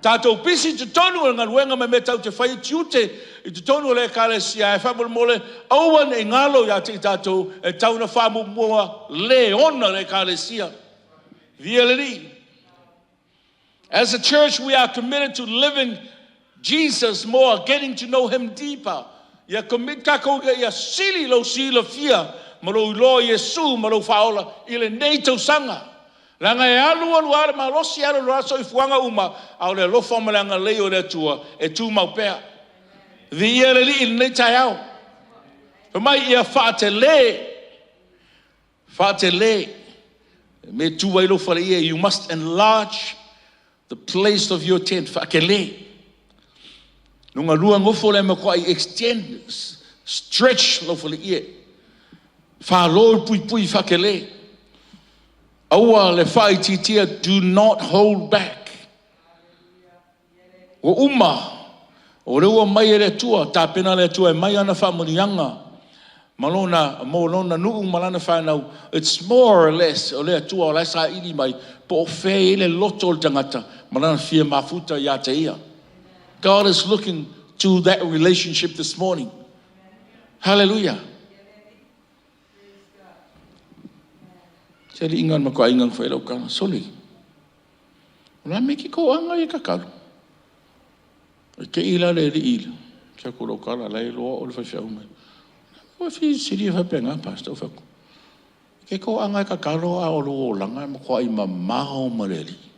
Tatou pisi i totonu o le galuega ma mea tatou te faia tiute i totonu o le Ekalesia, ae faamolemole aua ne i galo ia te i tatou e tatau ona faamuamua le ona le Ekalesia. Viia le Alii. As a church we are committed to living Jesus more, getting to know him deeper. Ia commit tatou ina ia sili lou silafia ma lou iloa i Iesu ma lou faaola i lenei tausaga. Leaga e alu alu lava le malosi, alu alu lava soifuaga uma, a o le alofa ma le agalelei o le Atua e tumau pea. Viia le Alii i lenei taeao. Fai mai ia faatele, faatele le mea e tu ai lou faleie. You must enlarge the place of your tent. Faatele. Lona lua nofo le matuai extend, stretch lou faleie. Falo le puipui faatele. Aua le faaitiitia, do not hold back. Ua uma, o lea ua aumai e le Atua, tapena le Atua e aumai ana faamanuiaga ma lona, mo lona nuu ma lana fanau. It's more or less o le Atua o la e saili mai po o fea e i ai le loto o le tagata ma lana fia mafuta ia te ia. God is looking to that relationship this morning. Hallelujah. Se liiga o le matuaiga na fai lau tala, sole, o le a mea e te toaga ai e tatalo? E te i la le alii, fai atu lau tala, la e iloa au o le faifeau mai. Ua fesilisili faapena, Pastor. Ou fai atu, e te toaga e tatalo a o lou olaga e matuai mamao ma le Alii.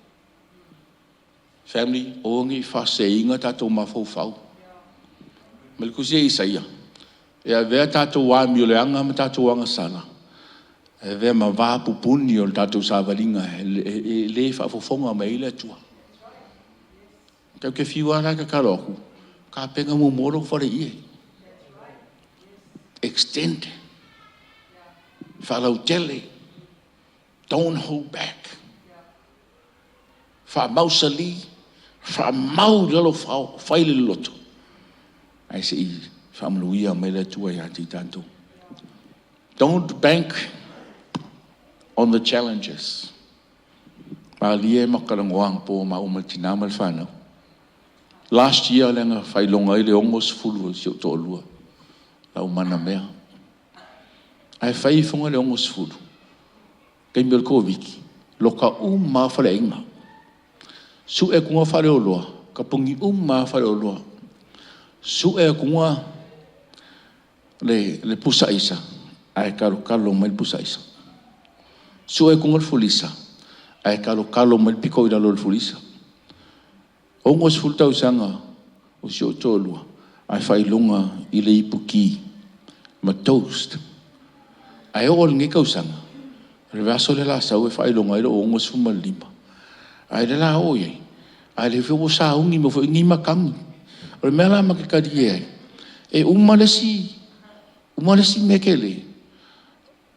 Family, aua ne i faaseseina tatou mafaufau. Fai mai le tusi a Isaia, e avea tatou amioleaga ma tatou agasala e avea ma va pupuni o le tatou savaliga e le faafofoga mai ai le Atua. Tatou te fiu lava la e tatalo atu, tapena muamua lou faleie. Extend. Faalautele. Don't hold back. Faamausali, faamau i lalo fai le loloto, ae se i faamanuia mai le Atua ia te i tatou. Don't bank on the challenges. Malie ma talanoa anapo maua ma le tina ma le fanau. Last year lea na faailoga ai le 60 o si ou toalua, lau mea. Ae fai ifoga le 60, taimi o le Koviti, loka uma lava faleaiga. Sue atu faleoloa, tapuni uma lava faleoloa. Sue atu le pusa aisa, ae talotalo mai le pusa aisa. Sue atu le fulisa, ae talotalo mai le pito i lalo o le fulisa. 60 tausaga o si ou toalua, ae faailoga i le iputi ma toast. Ae oo i lenei tausaga, o le vaiaso lea o le a sau e faailoga ai lou 65. A o lea o le a oo i ai, a o lea foi ua sauni mai foi nei matagi. O le mea la ma te talie ai, e uma le isi mea tele,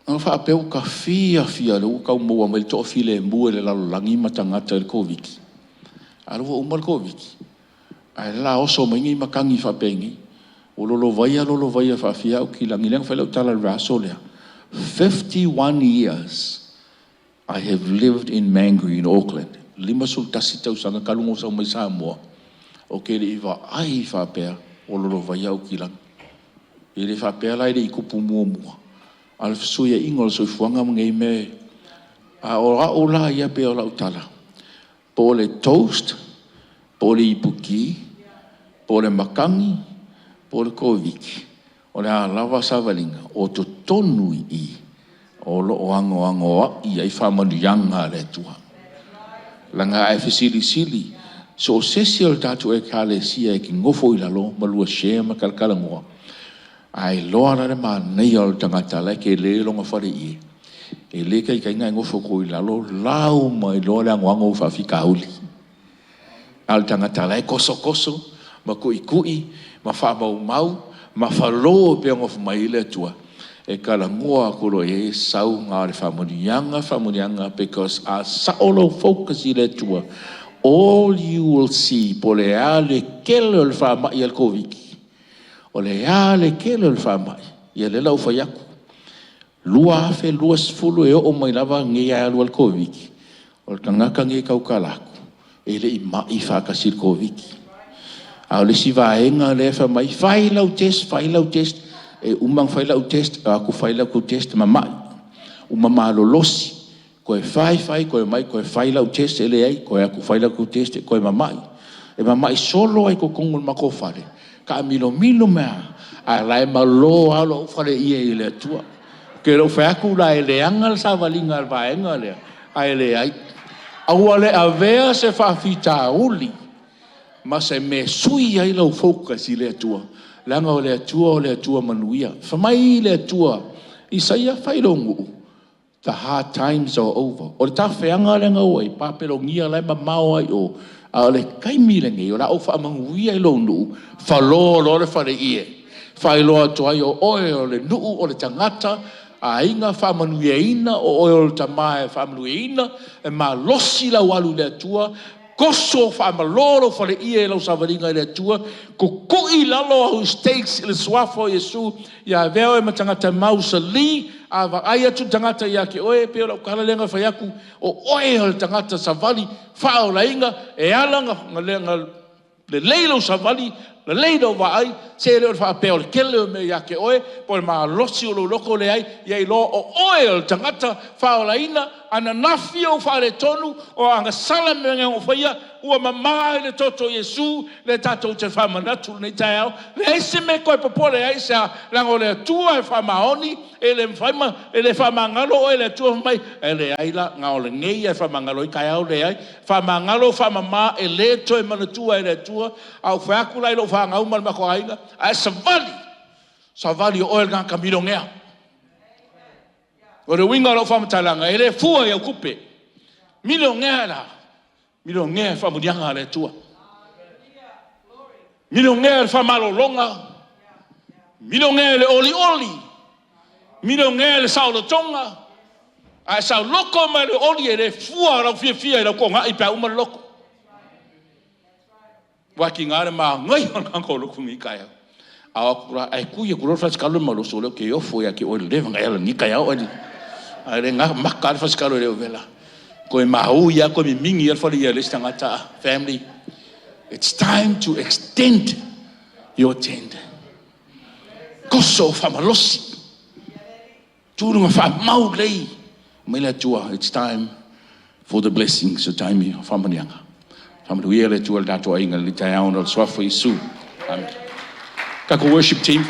ona faapea ua ta fiafia o lea ua tau maua mai le toafilemu e le lalolagi ma tagata i le Koviti. A o lea ua uma le Koviti, a o lea o le a oso mai nei matagi faapenei. Ua lolovaia lolovaia faafia au kilagi. Lea na fai lau tala i le vaiaso lea, 51 years I have lived in Mangere in Auckland. 51 tausaga talu ona ou sau mai Samoa, ou te le i vaai faapea ua lolovaia au kilagi. E le faapea la e le i tupu muamua, a o le fesuiaiga o le soifuaga ma nei mea. A o au la ia pei o lau tala, po o le toast, po o le iputi, po o le matagi, po o le Koviti, o le a lava savaliga, o totonu i i, o lo o anoanoai ai faamanuiaga a le Atua. Leaga a e fesilisili, so o se isi o le tatou ekalesia e te nofo i lalo ma lua share ma talatalanoa, a iloa la le manaia o le tagata o la e tele lona faleie, e le taitai ona e nofo atu i lalo lau mai loa le anoano o ou faafitauli. A o le tagata o la e tosotoso ma tuitui ma faamaumau ma falo e pei ona fai mai ai le Atua, e talanoa atu loa i ai, sau na o le faamanuiaga, faamanuiaga, because a sao lou focus i le Atua, all you will see, po o le a le tele o le faamai a le Koviti, o le a le tele o le faamai, ia lea la ua ou fai atu, 2020 e oo mai lava nei ae alu ai le Koviti, o le tagata lenei e tautala atu, e le i mai faatasi i le Koviti. A o le isi vaega lea e fai mai, fai lau test, fai lau test. E uma ona fai lau test, o atu fai lau test, mamai. Uma malolosi, toe fai fai toe omai toe fai lau test e leai, toe o atu fai lau test, toe mamai. E mamai solo lava i totonu o le matou fale, taamilomilo mea lava, a o la e malo lava lou faleie i le Atua. Ou te le o fai atu la e leaga le savaliga a le vaega lea, ae leai. Aua le avea se faafitauli ma se mea e sui ai lou focus i le Atua. Leaga o le Atua o le Atua manuia. Fai mai le Atua, Isaia, fai i lou nuu, the hard times are over. O le tafeaga lea na ua i ai, Papelonia la e mamao lava i o, a o le taimi lenei, o le a ou faamanuia i lou nuu, falo loa le faleie, faailoa atu ai o oe o le nuu, o le tagata, aiga faamanuiaina, o oe o le tama e faamanuiaina, e malosi lau alu i le Atua, toso faamalo lou faleie i lau savaliga i le Atua, tutui i lalo au stakes i le Suafa o Iesu, ia avea oe ma tagata mausali. A vaai atu le tagata ia te oe, e pei o lau tala lea na fai atu, o oe o le tagata savali faaolaina, e ala ona lelei lou savali, lelei lou vaai, se le o le faapea o le tele o mea ia te oe, po o le malosi o lou loto, leai, ia iloa o oe o le tagata faaolaina. Ananafi ou faaletonu, o agasala mea na e faia, ua mama i le toto o Iesu, lea tatou te faamanatu i lenei taeao. Leai se mea e toe popole ai, aisea? Leaga o le Atua e faamaoni, e le mafai ma e le faamagalo oe e le Atua fai mai, e leai la, na o lenei lava e faamagalo ai, taeao leai. Faamagalo, faamama, e le toe manatua e le Atua. A ou fai atu la i lau fanau ma le matou aiga, a e savali, savali o oe o le tagata milionea. O le uiga o lau faamatalaga, e le fua i au tupe. Milionea la, milionea i faamanuiaga a le Atua. Milionea i le faamalologa, milionea i le olioli, milionea i le saolotoga. A e saoloto mai le oli, e le fua lou fiafia i lau togai pe a uma le loto. Aua e tiga le manaia o le tagata ua lotu i lenei taeao. A o atu la ae tui atu loa le fasikalo i le malosi, o lea ou te ofo ia te oe i le leva ona e ala i lenei taeao ae le maka lava le fasikalo e le o vela. Toe maui lava toe mimigi lava le faleie o le isi tagata. Family, it's time to extend your tent. Toso faamalosi, tulaga faamau lelei mai le Atua. It's time for the blessings, o taimi o faamanuiaga. Faamanuia le Atua i le tatou aiga i lenei taeao ona o le suafa o Iesu. Amen. Tatou worship team.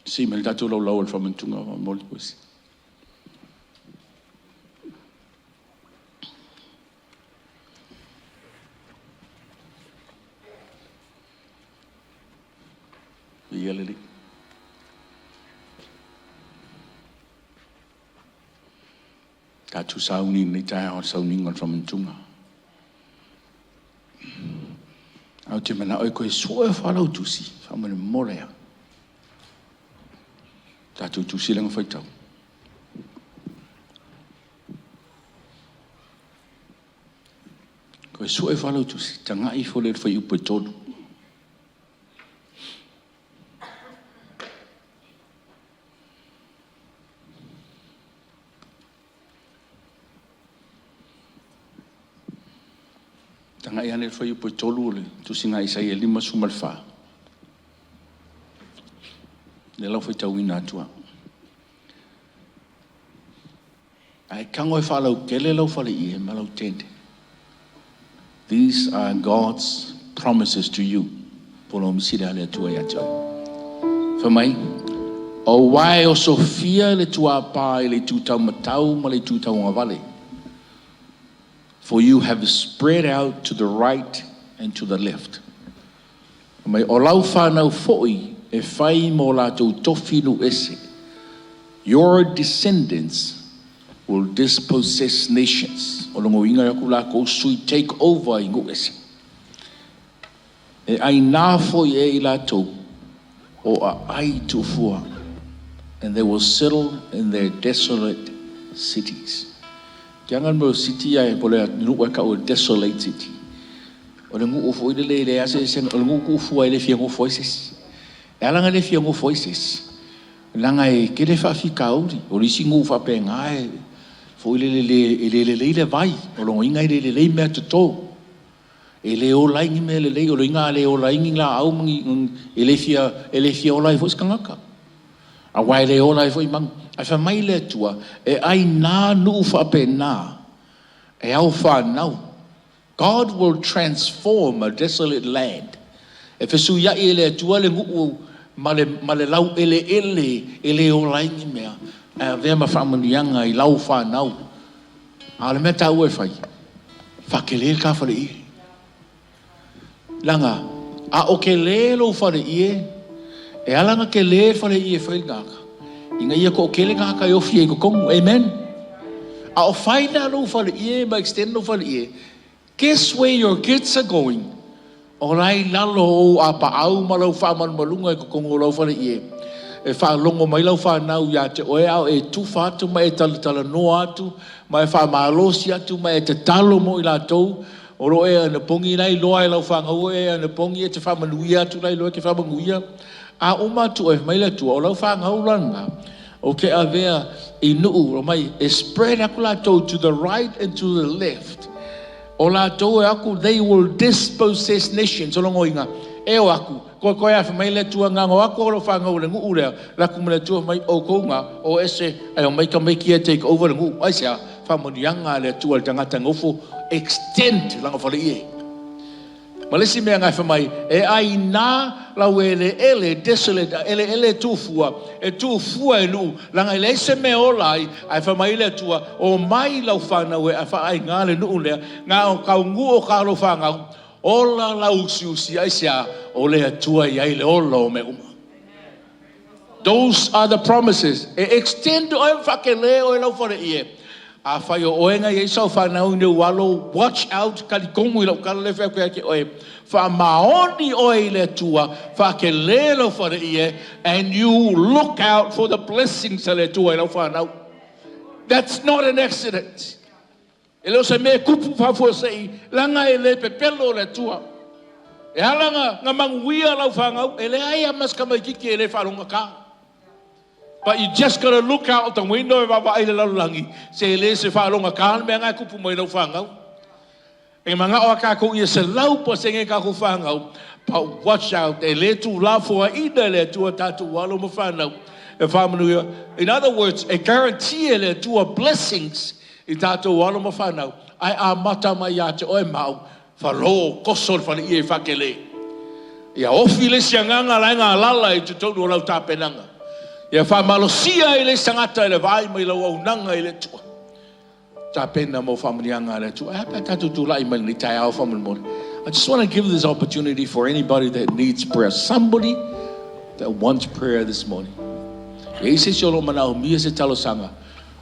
Si mai le tatou laulau o le faamanatuga o momoli posi. Ia lelei. Tatou sauni i lenei taeao i le sauniga o le faamanatuga. Ae ou te manao e toe sue faalautusi, faamolemole lava. Tatou tusi lea na faitau. Toe sue faalautusi, tagai ifo lea i le fuaiupu e 3. Tagai ane i le fuaiupu e 3 o le tusiga a Isaia 54. Lea la ua faitauina atu au. Ae tago e faalautele lau faleie ma lau tende. These are God's promises to you. Polomisi le a le Atua ia te oe. Fai mai, aua e osofia le tuapa i le itu taumatau ma le itu tauagavale. For you have spread out to the right and to the left. Fai mai, o lau fanau foi e fai mo latou tofi nuu ese. Your descendants will dispossess nations. O lona uiga e o atu latou sui take over i nuu ese. E aina foi e i latou o aai tuufua. And they will settle in their desolate cities. Te aga le mea o city ae po o le nuu e tau o le desolate city. O le nuu foi lele e leai se, se, o le nuu tuufua e le fia nofo ai se isi. E ala ona le fia nofo ai se isi, leaga e tele faafitauli. O le isi nuu faapena e foi lele le, e le lelei le vai. O lona uiga e le lelei meatoto. E le ola ai ni mea lelei, o le uiga a le ola ai ni laau ma ni, e le fia, e le fia ola ai foi se tagata. Aua e le ola ai foi manu. Ae fai mai le Atua, e ai nā nuu faapena e ao fanau. God will transform a desolate land. E fesuiai e le Atua le nuu ma le laueleele e le ola ai ni mea. Ae avea ma faamanuiaga i lau fanau. A o le mea taua e fai, faatele le ta faleie. Leaga, a o tele lou faleie, e ala ona tele le faleie e fai le tagata, ina ia toatele tagata e ofi ai i totonu. Amen? A o fai la lou faleie ma extend lou faleie, guess where your kids are going? O la i lalo o ou apaau ma lau faamalumaluga i totonu o lau faleie. E faalogo mai lau fanau ia te oe a o e tufa atu ma e talatalanoa atu ma e faamalosi atu ma e tatalo mo i latou o lo o e anapogi la iloa e lau fanau o e anapogi e te faamanuia atu la iloa e te faamanuia. A uma atu oe, mai le Atua, o lau fanau la lena, o te avea i nuu mai e spread atu latou to the right and to the left. O latou e aku, they will dispossess nations. O logoiga, e o aku, koe koe afe mai le Atua ngā o aku o lo whangau le nuu lea, laku ma le Atua mai o kou o ese, ai o mai ka mai kia take over le nuu. Ai sea, faamanuiaga a le Atua le tagata nofo extend lana faleie. Ma le isi mea ngai mai e aina lau eleele desolate eleele tuufua e tuufua e nuu laga e leai se mea ola ai ae faamai le Atua o mai lau fanau e faaaigā le nuu lea na o tauguu o kā lou fanau ola lau usiusi ai sea o le Atua i ai le ola o mea uma. Those are the promises. E extend oe faakele oe lau faleie. A fai o oe nga iai sau fanau i o alo, watch out, talitonu i lau tala le fai atu oe. Faamaoni oe i le Atua, faakele lau faleie, and you look out for the blessings a le Atua i lau fanau. That's not an accident. E le o se mea kupu faafuasei, laga e le pepelo le Atua. E ala nga manuia lau fanau, e leai a ma se tamaititi e le faalogogata. But you just gotta look out the window e vaavaai le lalolagi, se le se faalogogata le mea na e kupu mai lau fanau. E manao a kākou ia 100% kākou fanau, but watch out, e le tuulafoaiina e le Atua tatou alo ma fanau. E faamanuia. In other words, e guarantee e le Atua blessings i tatou alo ma fanau. Ae amata mai ia te oe mau, falo koso le faleie e faakele. Ia ofi le isi agaga la e galala i totonu o lau tapenaga. Ia faamalosia i le isi tagata i le vaai mai lau auaunaga i le Atua. Tapena mo faamanuiaga a le Atua. E a pe a tatou tulai mai lenei taeao faamolemole. I just want to give this opportunity for anybody that needs prayer. Somebody that wants prayer this morning. E i se isi o lo o manaomia se talosaga.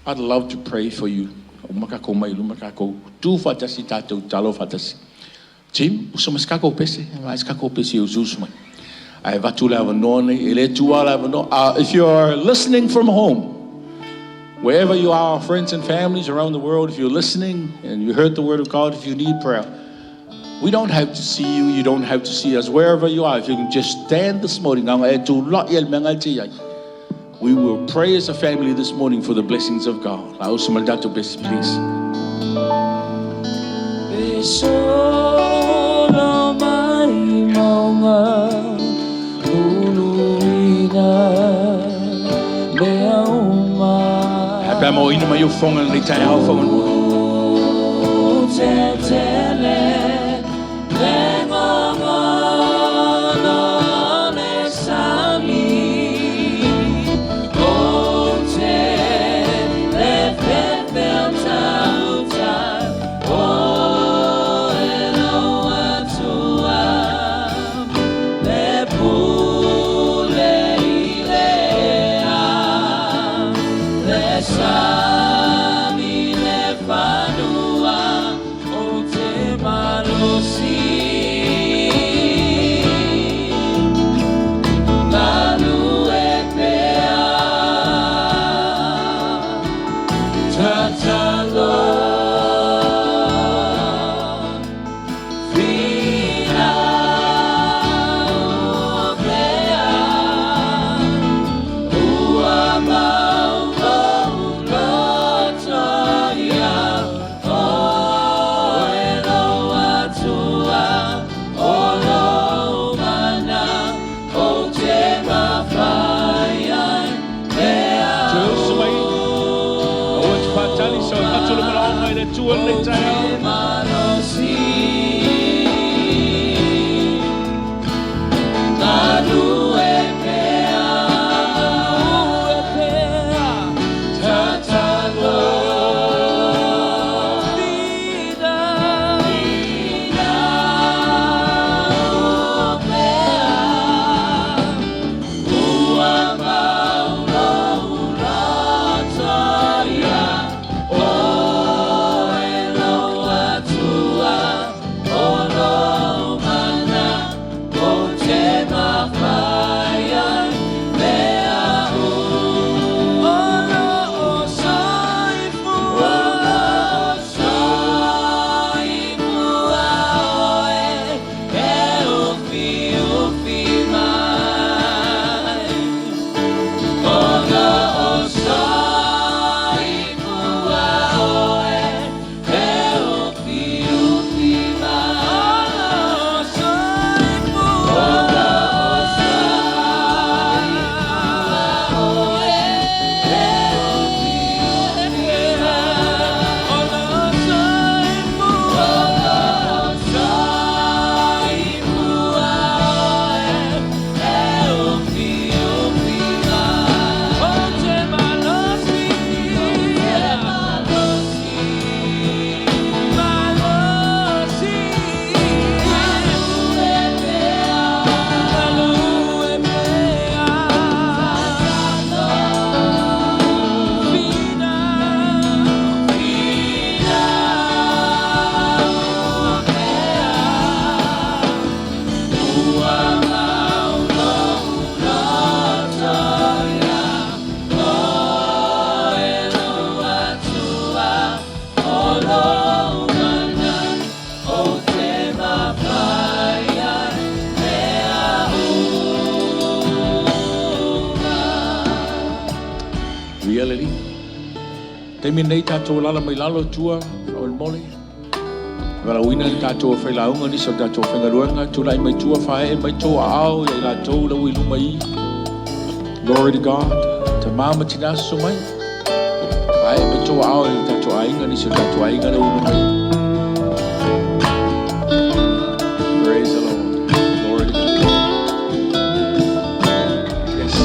I'd love to pray for you. Uma kākou mai luma kākou tu faatasi tatou talo faatasi. Tim, uso mai se kākou pese, mai se kākou pese i usu mai. Ae avatu le avanoa nei, e le tuua le avanoa. If you are listening from home, wherever you are, friends and families around the world, if you're listening and you heard the word of God, if you need prayer, we don't have to see you, you don't have to see us, wherever you are. If you can just stand this morning, we will pray as a family this morning for the blessings of God. Please. E solo mai mauga uluina mea uma. Hape mo ina mai o fonga nei taeao faamolemole. Tetele le gogono le sami o te le fefeo tautai o e lau Atua le pule i le ea le sami le fanua o te malosi galue pea tatalo finau pea ua mau lou loto ia oe lou Atua o lou mana o te mafai ai mea Toe uso mai. Aua te faatali sa o avatu le manaoga i le Atua lenei taeao. malosi. Taimi lenei tatou alala mai lalo i tua faamolemole. Valaauina le tatou failauga nisi o le tatou faigaluega tulai mai tua faaee mai tou aao ia i latou la ua i luma i i. Glory to God. Tama ma tina susu mai. Faaee mai tou aao i le tatou aiga nisi o le tatou aiga la ua i luma i i. Praise the Lord. Glory to God. Yes.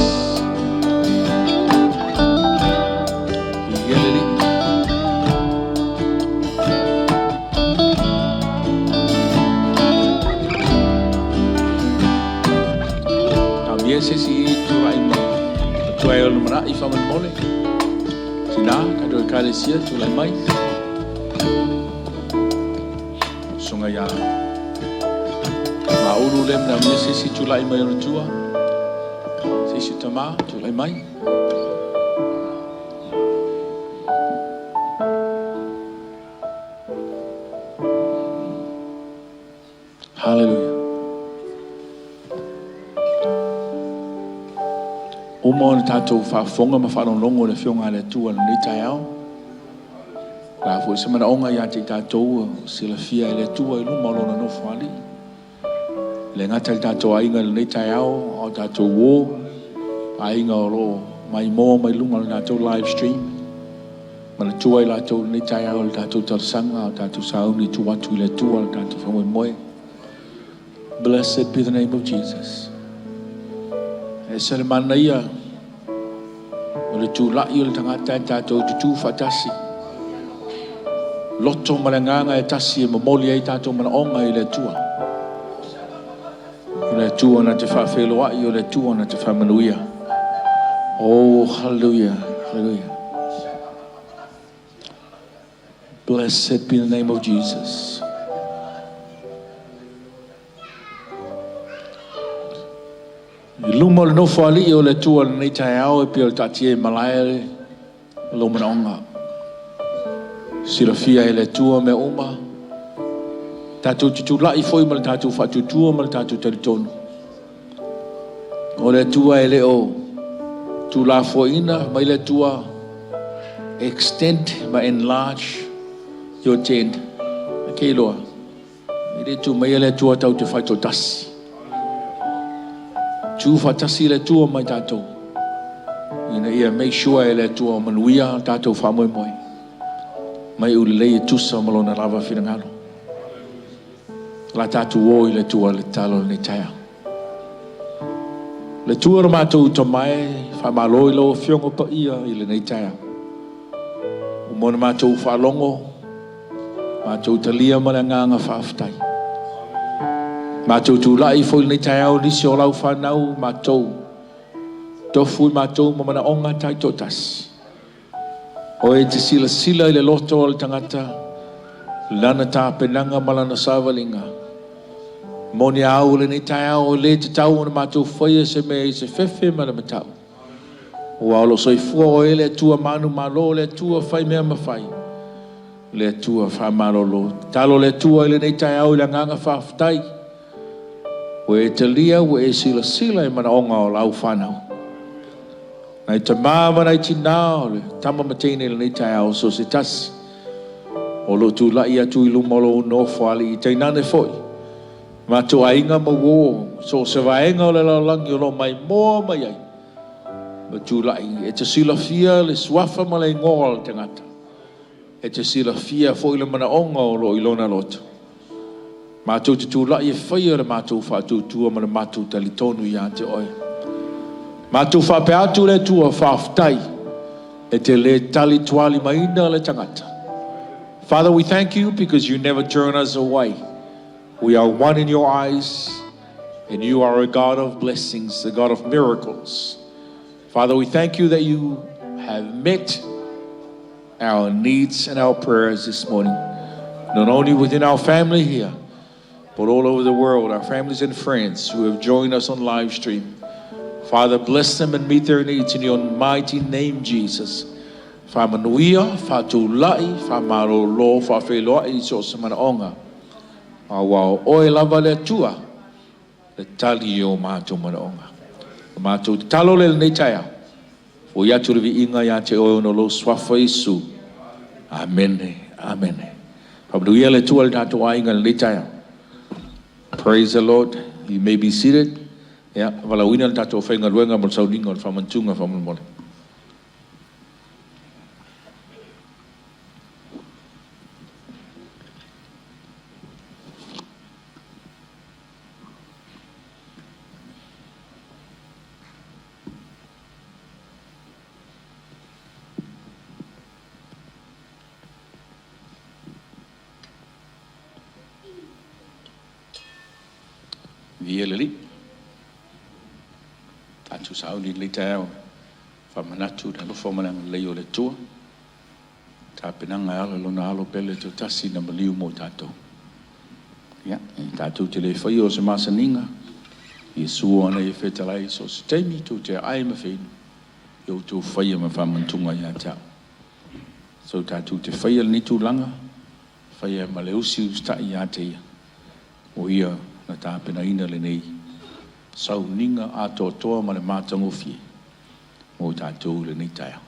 Viia le Alii. Manaomia se isi tulai mai tuai o le lumanai faamolemole. Tina, tatou ekalesia tulai mai. Susuga ia Maulu lea manaomia se isi tulai mai ona tua. Se isi tama tulai mai. Hallelujah. Uma ona tatou faafofoga ma faalogologo i le Afioga a le Atua i lenei taeao. O le a foi se manaoga ia te i tatou ua silafia e le Atua i luma o Lona Nofoalii. E le gata i le tatou aiga i lenei taeao, a o tatou uo, aiga o lo o maimoa mai luga o le tatou live stream. Manatua i latou i lenei taeao i le tatou talosaga, o tatou sauni e tuu atu i le Atua le tatou faamoemoe. Blessed be the name of Jesus. E ese le manaia o le tulai o le tagata e tatou te tu faatasi. Loto ma le agaga e tasi e momoli ai tatou manaoga i le Atua. O le Atua na te faafeiloai, o le Atua na te faamanuia. Oh, hallelujah, hallelujah. Blessed be the name of Jesus. I luma o le Nofoalii o le Atua i lenei taeao e pei o le taatia i malae lou manaoga. Silafia e le Atua mea uma. Tatou te tulai foi ma le tatou faatuatua ma le tatou talitonu. O le Atua e le o tuulafoaiina mai le Atua extend ma enlarge your tent. Ke iloa. E le tu mai le Atua tatou te faitoatasi. Tu faatasi le Atua ma i tatou. Ina ia make sure e le Atua o manuia tatou faamoemoe. Mai ulelei e tusa ma lona lava finagalo. La tatou o i le Atua le tatalo lenei taeao. Le Atua lo matou tamae, faamalo i lau Afioga paia i lenei taeao. Ua uma ona matou faalogo, matou talia ma le agaga faafetai. Matou tulai foi lenei taeao nisi o lau fanau matou, tofu i matou ma manaoga taitoatasi. O e te silasila i le loto o le tagata, lana tapenaga ma lana savaliga. Moni au lenei taeao o le tatau ona matou faia se mea i se fefe ma le matau. Ua o lo soifua oe le Atua manumalo, le Atua fai mea mafai, le Atua faamalolo. Tatalo le Atua i lenei taeao i le agaga faafetai. Ua e talia, ua e silasila i manaoga o lau fanau. Nai tama ma nai tina o le tama ma teine i lenei taeao so se tasi. O lo tulai atu i luma o lou Nofoalii tainane foi. Matou aiga ma uo so se vaega o le lalolagi o lo maimoa mai ai. Ma tulai e te silafia le suafa ma le igoa o le tagata. E te silafia foi le manaoga o lo i lona loto. Matou te tulai e faia le matou faatuatua ma le matou talitonu ia te oe. Matou faapea atu le Atua faafetai e te le tali tualimaina le tagata. Father, we thank you because you never turn us away. We are one in your eyes, and you are a God of blessings, a God of miracles. Father, we thank you that you have met our needs and our prayers this morning, not only within our family here, but all over the world, our families and friends who have joined us on live stream. Father, bless them and meet their needs in your mighty name, Jesus. Faamanuia, faatulai, faamalolo, faafeiloai i so o se manaoga. Aua o oe lava le Atua, le tali i o matou manaoga. O matou tatalo le lenei taeao. Foi atu le viiga ia te oe ona o lou suafa Iesu. Amene, amene. Faamanuia le Atua i le tatou aiga i lenei taeao. Praise the Lord. You may be seated. Ia, valaauina le tatou aufaigaluega mo le sauniga o le faamanatuga faamolemole. Viia le Alii. Tatou sauni i lenei taeao faamanatu i le alofa ma le agalelei o le Atua. Tapenaga e ala i Lona Alo pele toatasi na maliu mo tatou. Ia, e tatou te le faia o se masaniga, Iesu ana ia fetalai i so o se taimi tou te aai ma feinu, ia outou faia ma faamanatuga ia te au. So tatou te faia lenei tulaga, faia ma le usiusitai ia te Ia, o Ia na tapenaina lenei sauniga atoatoa ma le matagofie mo tatou i lenei taeao.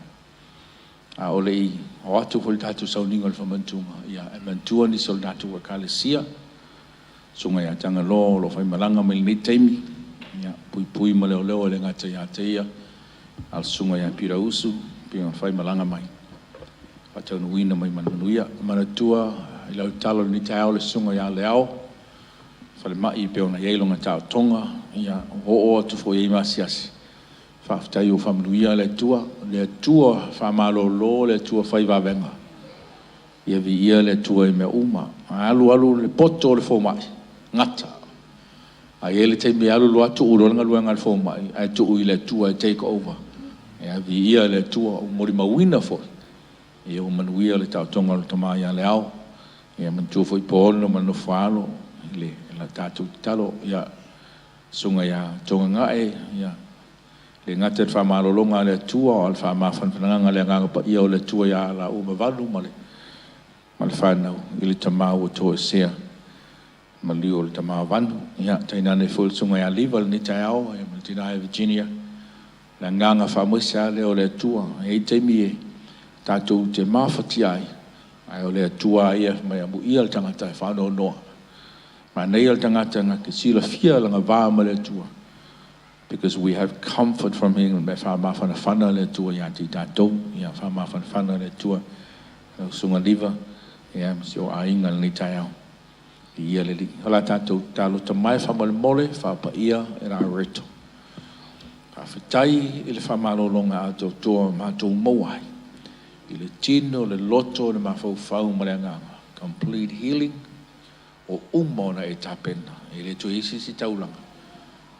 A o le i o atu foi le tatou sauniga o le faamanatuga, ia e manatua nisi o le tatou Ekalesia, Susuga ia Tagaloa o lo o faimalaga mai lenei taimi, ia, puipui ma leoleo e le gata ia te ia, a o le susuga ia Pita Usu pei ona faimalaga mai, faataunuuina mai ma le manuia. Manatua i lau tatalo i lenei taeao le susuga ia Leao, falemai e pei ona i ai lona taotoga, ia, ua oo atu foi i ai ma asiasi. Faafetai ua faamanuia le Atua, le Atua faamalolo, le Atua fai vavega. Ia viia le Atua i mea uma. A alu alu le poto o le fomai, gata. A i ai le taimi e alu loa tuu loa le galuega a le fomai ae tuu i le Atua e take over. Ia viia le Atua ua molimauina foi ia ua manuia le taotoga o le tama ia Leao. Ia manatua foi Paolo ma le nofo a alo i le tatou tatalo. Ia susuga ia Togagae, ia le gata i le faamalologa a le Atua a o le faamafanafanaga a le Agaga Paia o le Atua ia laua ma Valu ma le fanau i le tama ua toesea, maliu o le tama Vanu. Ia tainane foi le susuga ia Liva i lenei taeao ma le tina ia Virginia. Le agaga faamaise lava lea o le Atua. E i ai taimi e tatou te mafatia ai, ae o le Atua lava ia fai mai, amuia le tagata e faanoanoa. Manaia le tagata na te silafia lona va ma le Atua, because we have comfort from Him. E faamafanafana le Atua ia te i tatou. Ia faamafanafana le Atua lau susuga Liva, ia ma si ou aiga i lenei taeao. Viia le Alii. O le a tatou tatalo mai faamolemole faapaia e la reto. Faafetai i le faamalologa atoatoa matou maua ai i le tino, le loto, le mafaufau ma le agaga. Complete healing o uma ona e tapena. E le toe i ai se isi taulaga.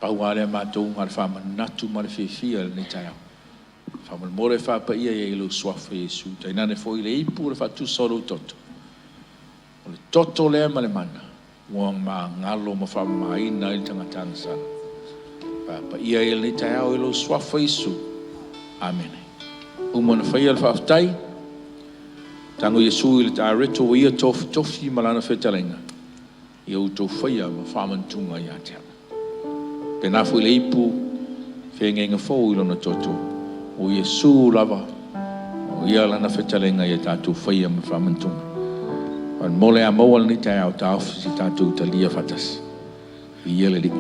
Pau lava lea matou na o le faamanatu ma le fiafia i lenei taeao. Faamolemole faapaia ia i lou suafa Iesu. Tainane foi le ipu o le faatusa o lou toto. O le toto lea ma le mana ua magalo ma faamamaina ai le tagata agasala. Faapaia ia i lenei taeao i lou suafa Iesu. Amene. Uma ona faia le faafetai. Tago Iesu i le tareto ua ia tofitofi ma lana fetalaiga. Ia outou faia ma faamanatuga ia te au. Pena foi le ipu feagaiga fou i lona toto. O Iesu lava o ia lana fetalaiga ia tatou faia ma faamanatuga. Faamolemole a maua lenei taeao taofi se tatou talia faatasi. Viia le Alii.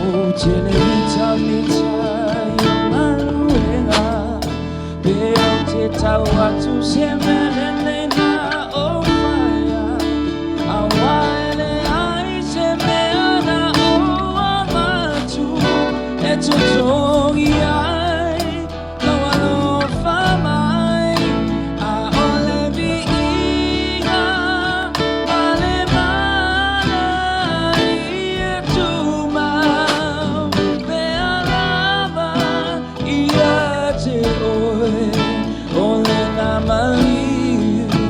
Ou te le mitamita i o galuega, pe ou te tau atu se mea lelei na ou faia, aua e leai se mea na ou avatu e totogi ai lou alofa mai. ʻAʻole viiga ma le mana ia tumau pea lava ia te ʻoe, o lena maliu.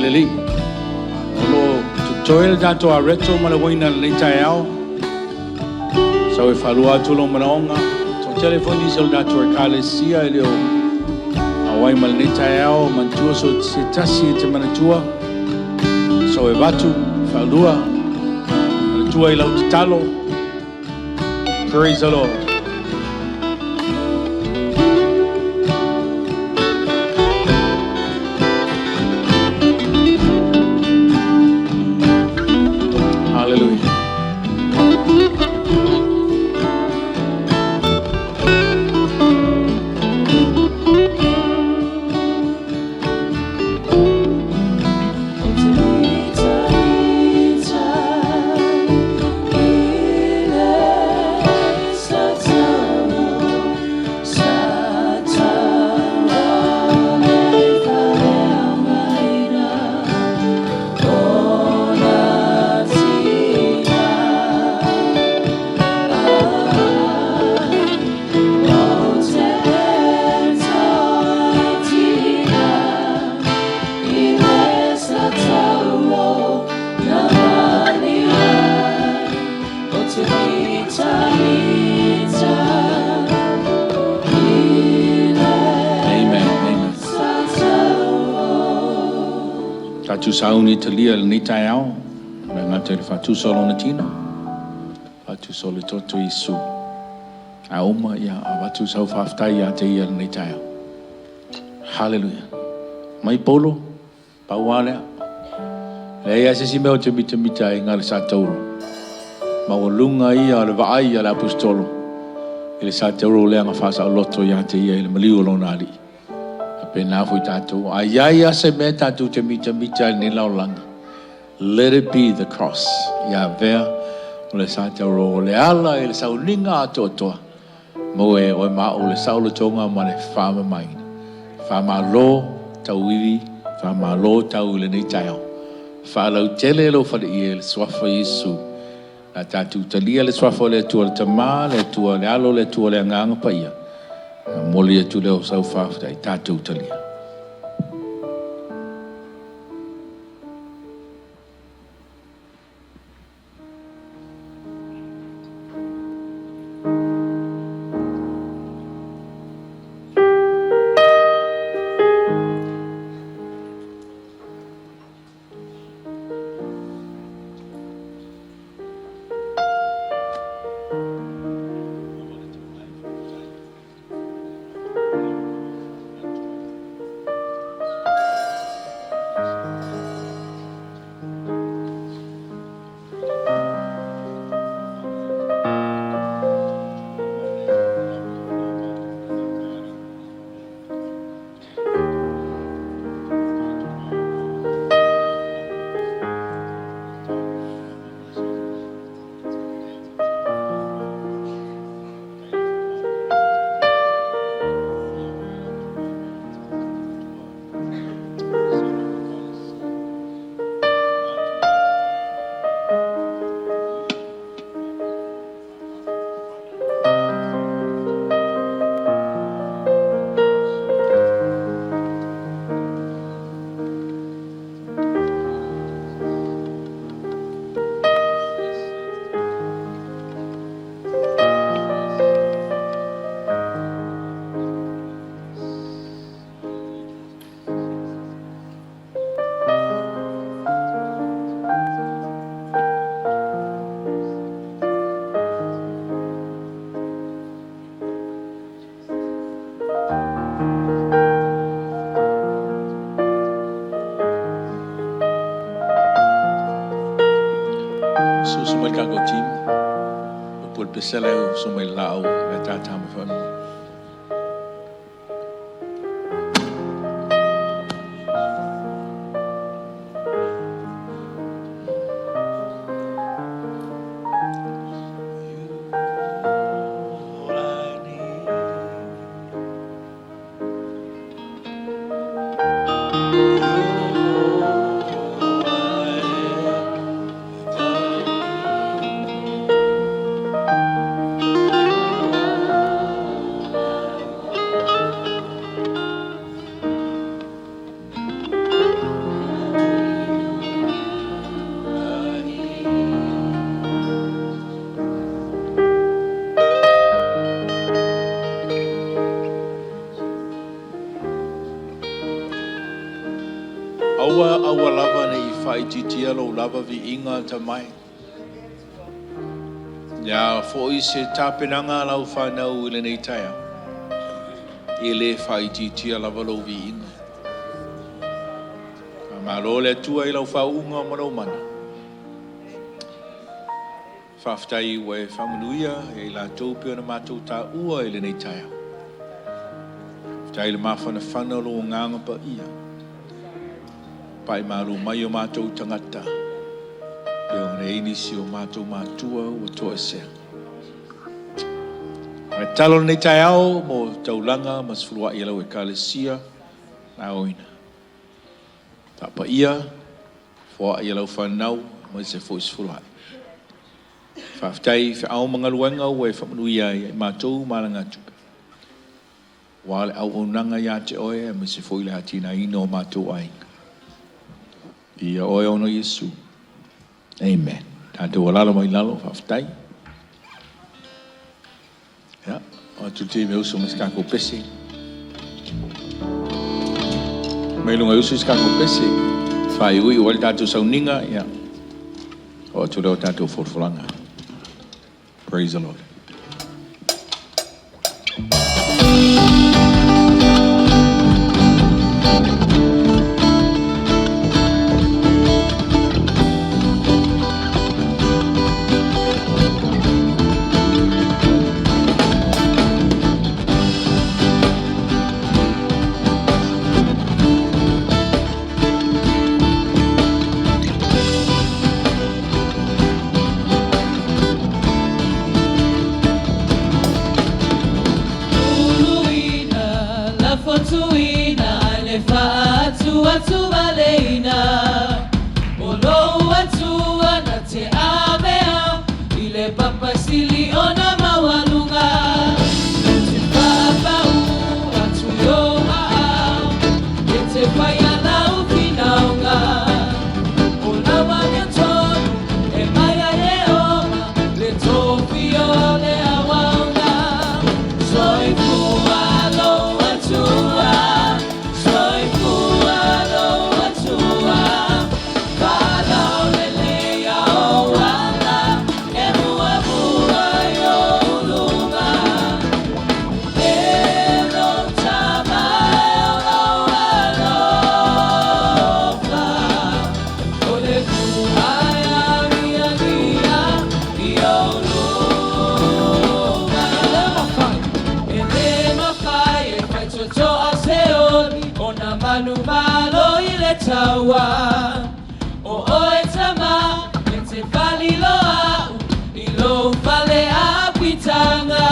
le Alii. O lo o totoe le tatou areto ma le uaina i lenei taeao. Sau e faalua atu lou manaoga. Toatele foi nisi o le tatou ekalesia e le o auai mai lenei taeao. Manatua so o se tasi e te manatua. Sau e avatu, faalua, manatua i lau tatalo. Praise the Lord. Hallelujah. Amen. Amen. Tatou sauni e talia i lenei taeao, e le gata i le faatusa o lona tino, faatusa o le toto Iesu. A uma, ia avatu sau faafetai ia te ia i lenei taeao. Hallelujah. Mai Paulo, pau lava lea. Leai lava se isi mea ou te mitamita ai na o le satauro. Maualuga ia o le vaai a le Aposetolo i le satauro lea na faasaoloto ia te ia i le maliu o lona Alii. Faapena foi tatou. A i ai lava se mea tatou te mitamita ai i lenei lalolagi, let it be the cross. Ia avea o le satauro o le ala i le sauniga atoatoa. Maua e oe ma au le saolotoga ma le faamamaina. Faamalo tauivi, faamalo tau i lenei taeao. Faalautele lou faleie i le Suafa o Iesu. O le a tatou talia le Suafa o le Atua le Tama, le Atua le Alo, le Atua le Agaga Paia. Ona momoli atu lea o sau faafetai, tatou talia. Susu mai le tatou team, upu le pesela e usu mai le laau le tata ma whanau. Aua, aua lava ne i faaitiitia lou lava viiga tamae. Ia foi se tapenaga a lau fanau i lenei taeao, e le faaitiitia lava lou viiga. Faamalo le Atua i lau faauuga ma lou mana. Faafetai ua e faamanuia ia i latou pei ona matou taua i lenei taeao. Faafetai i le mafanafana o lou Agaga Paia, pai malu mai o matou tagata, pei ona i ai nisi o matou matua ua toesea. Ae tatalo lenei taeao mo taulaga ma sefuluai a lau Ekalesia na aoina. Faapaia, foai e lau fanau, aemaise foi sefuluai. Faafetai i feau ma galuega ua e faamanuia ai ia i matou ma alagatupe, aua le auaunaga ia te oe, aemaise foi le atinaeina o matou aiga. Viia oe ona o Iesu. Amen. Tatou alaala mai i lalo, faafetai. Ia, o atu le taimi e uso mai se tatou pese. Mai luga e uso se tatou pese. Faaiuiu ai le tatou sauniga, ia. O atu lea o tatou folafolaga. Praise the Lord. Uluina, lafotuina, le faaatuatuvaleina o lou Atua na te amea i le papasili ona maualuga te faapau atu i ou aao e te faia lau finauga o lau amiotonu e mai a Ieova le tofi o le auauna. Soifua lou Atua, soifua lou Atua, faalaulelei ou ala e muamua i ou luma. E lou tama e o lou alofa, o le fuae agiagia i ou luma. E le mafai e faitotoa se oli ona manumalo i le taua. O oe tama e te faliloa au i lou fale apitaga.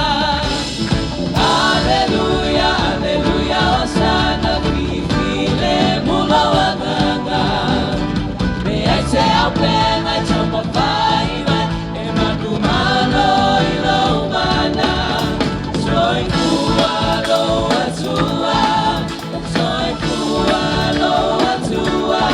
Aleluia, aleluia, osana, fifi le mulo agaga. Leai se auupega e taumafai mai e manumalo i lou mana. Soifua lou Atua, soifua lou Atua.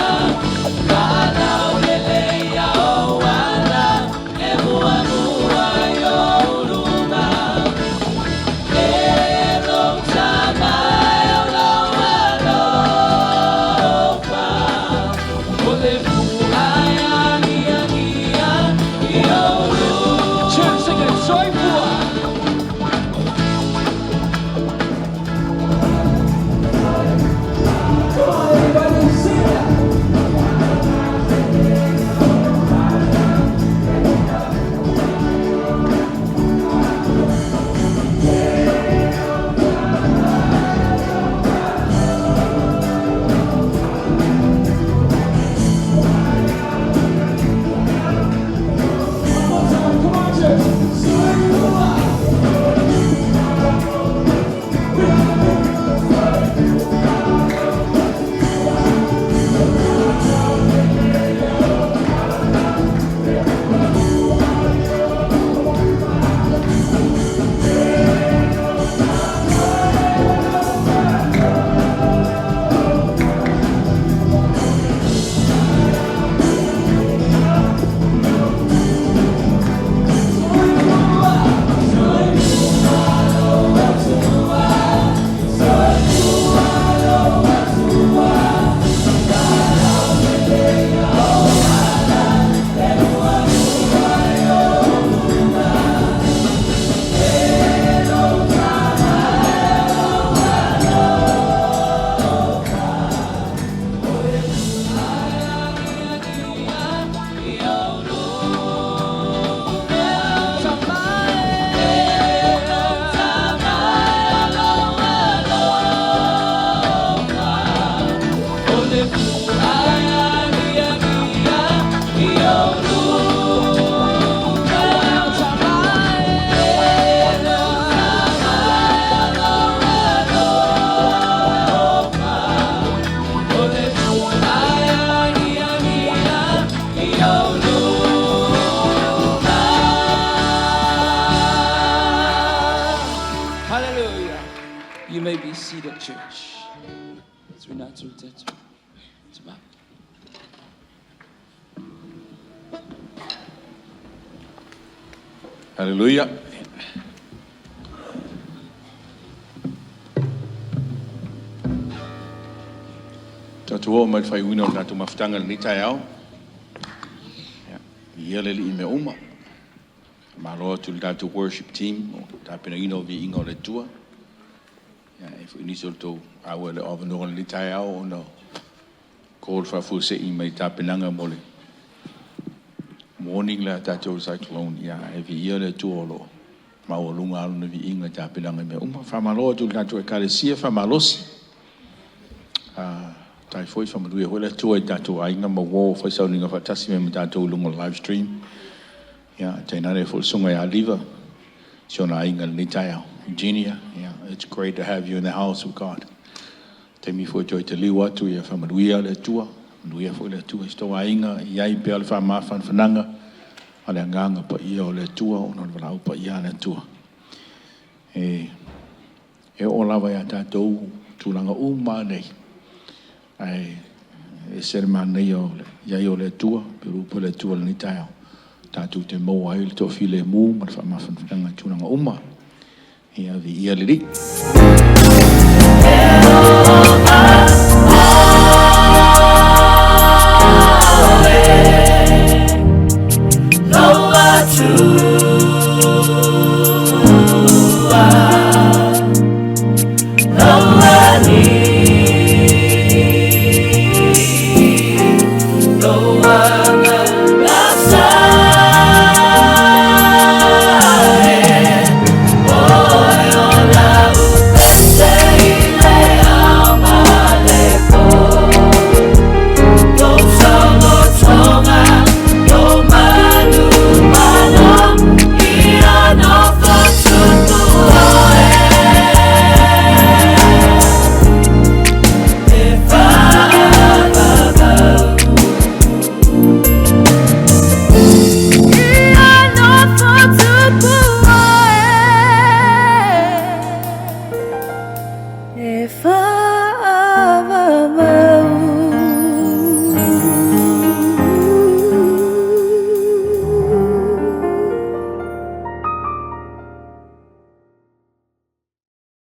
Hallelujah. You may be seated, church. Hallelujah. Tatou oo mai le faaiuina o le tatou mafutaga i lenei taeao. Ia, viia le Alii i mea uma. Faamalo atu i le tatou worship team mo le tapenaina o viiga o le Atua. Ia, e foi nisi o le tou aua le o avanoa i lenei taeao ona o call faafuasei mai tapenaga mo le warning le tatou cyclone. Ia, e viia le Atua o lo o maualuga lava lona viiga i tapenaga i mea uma. Faamalo atu i le tatou Ekalesia faamalosi. Tai foi faamanuia foi le Atua i tatou aiga ma uo o fai sauniga faatasi mai ma tatou i luga o le live stream. Ia, tainane foi le susuga ia Liva, si ona aiga i lenei taeao. Eugenia, yeah, it's great to have you in the house of God. Taimi foi toe te liu atu ia faamanuia le Atua, manuia foi le Atua i si tou aiga, i ai pea le faamafanafanaga ma le agaga paia o le Atua ona o le valaau paia a le Atua. E oo lava ia tatou tulaga uma nei, ae ese le manaia o le i ai o le Atua, pe upu le Atua i lenei taeao, tatou te maua ai le toafilemu ma le faamafanafanaga i tulaga uma. Ia viia le Alii.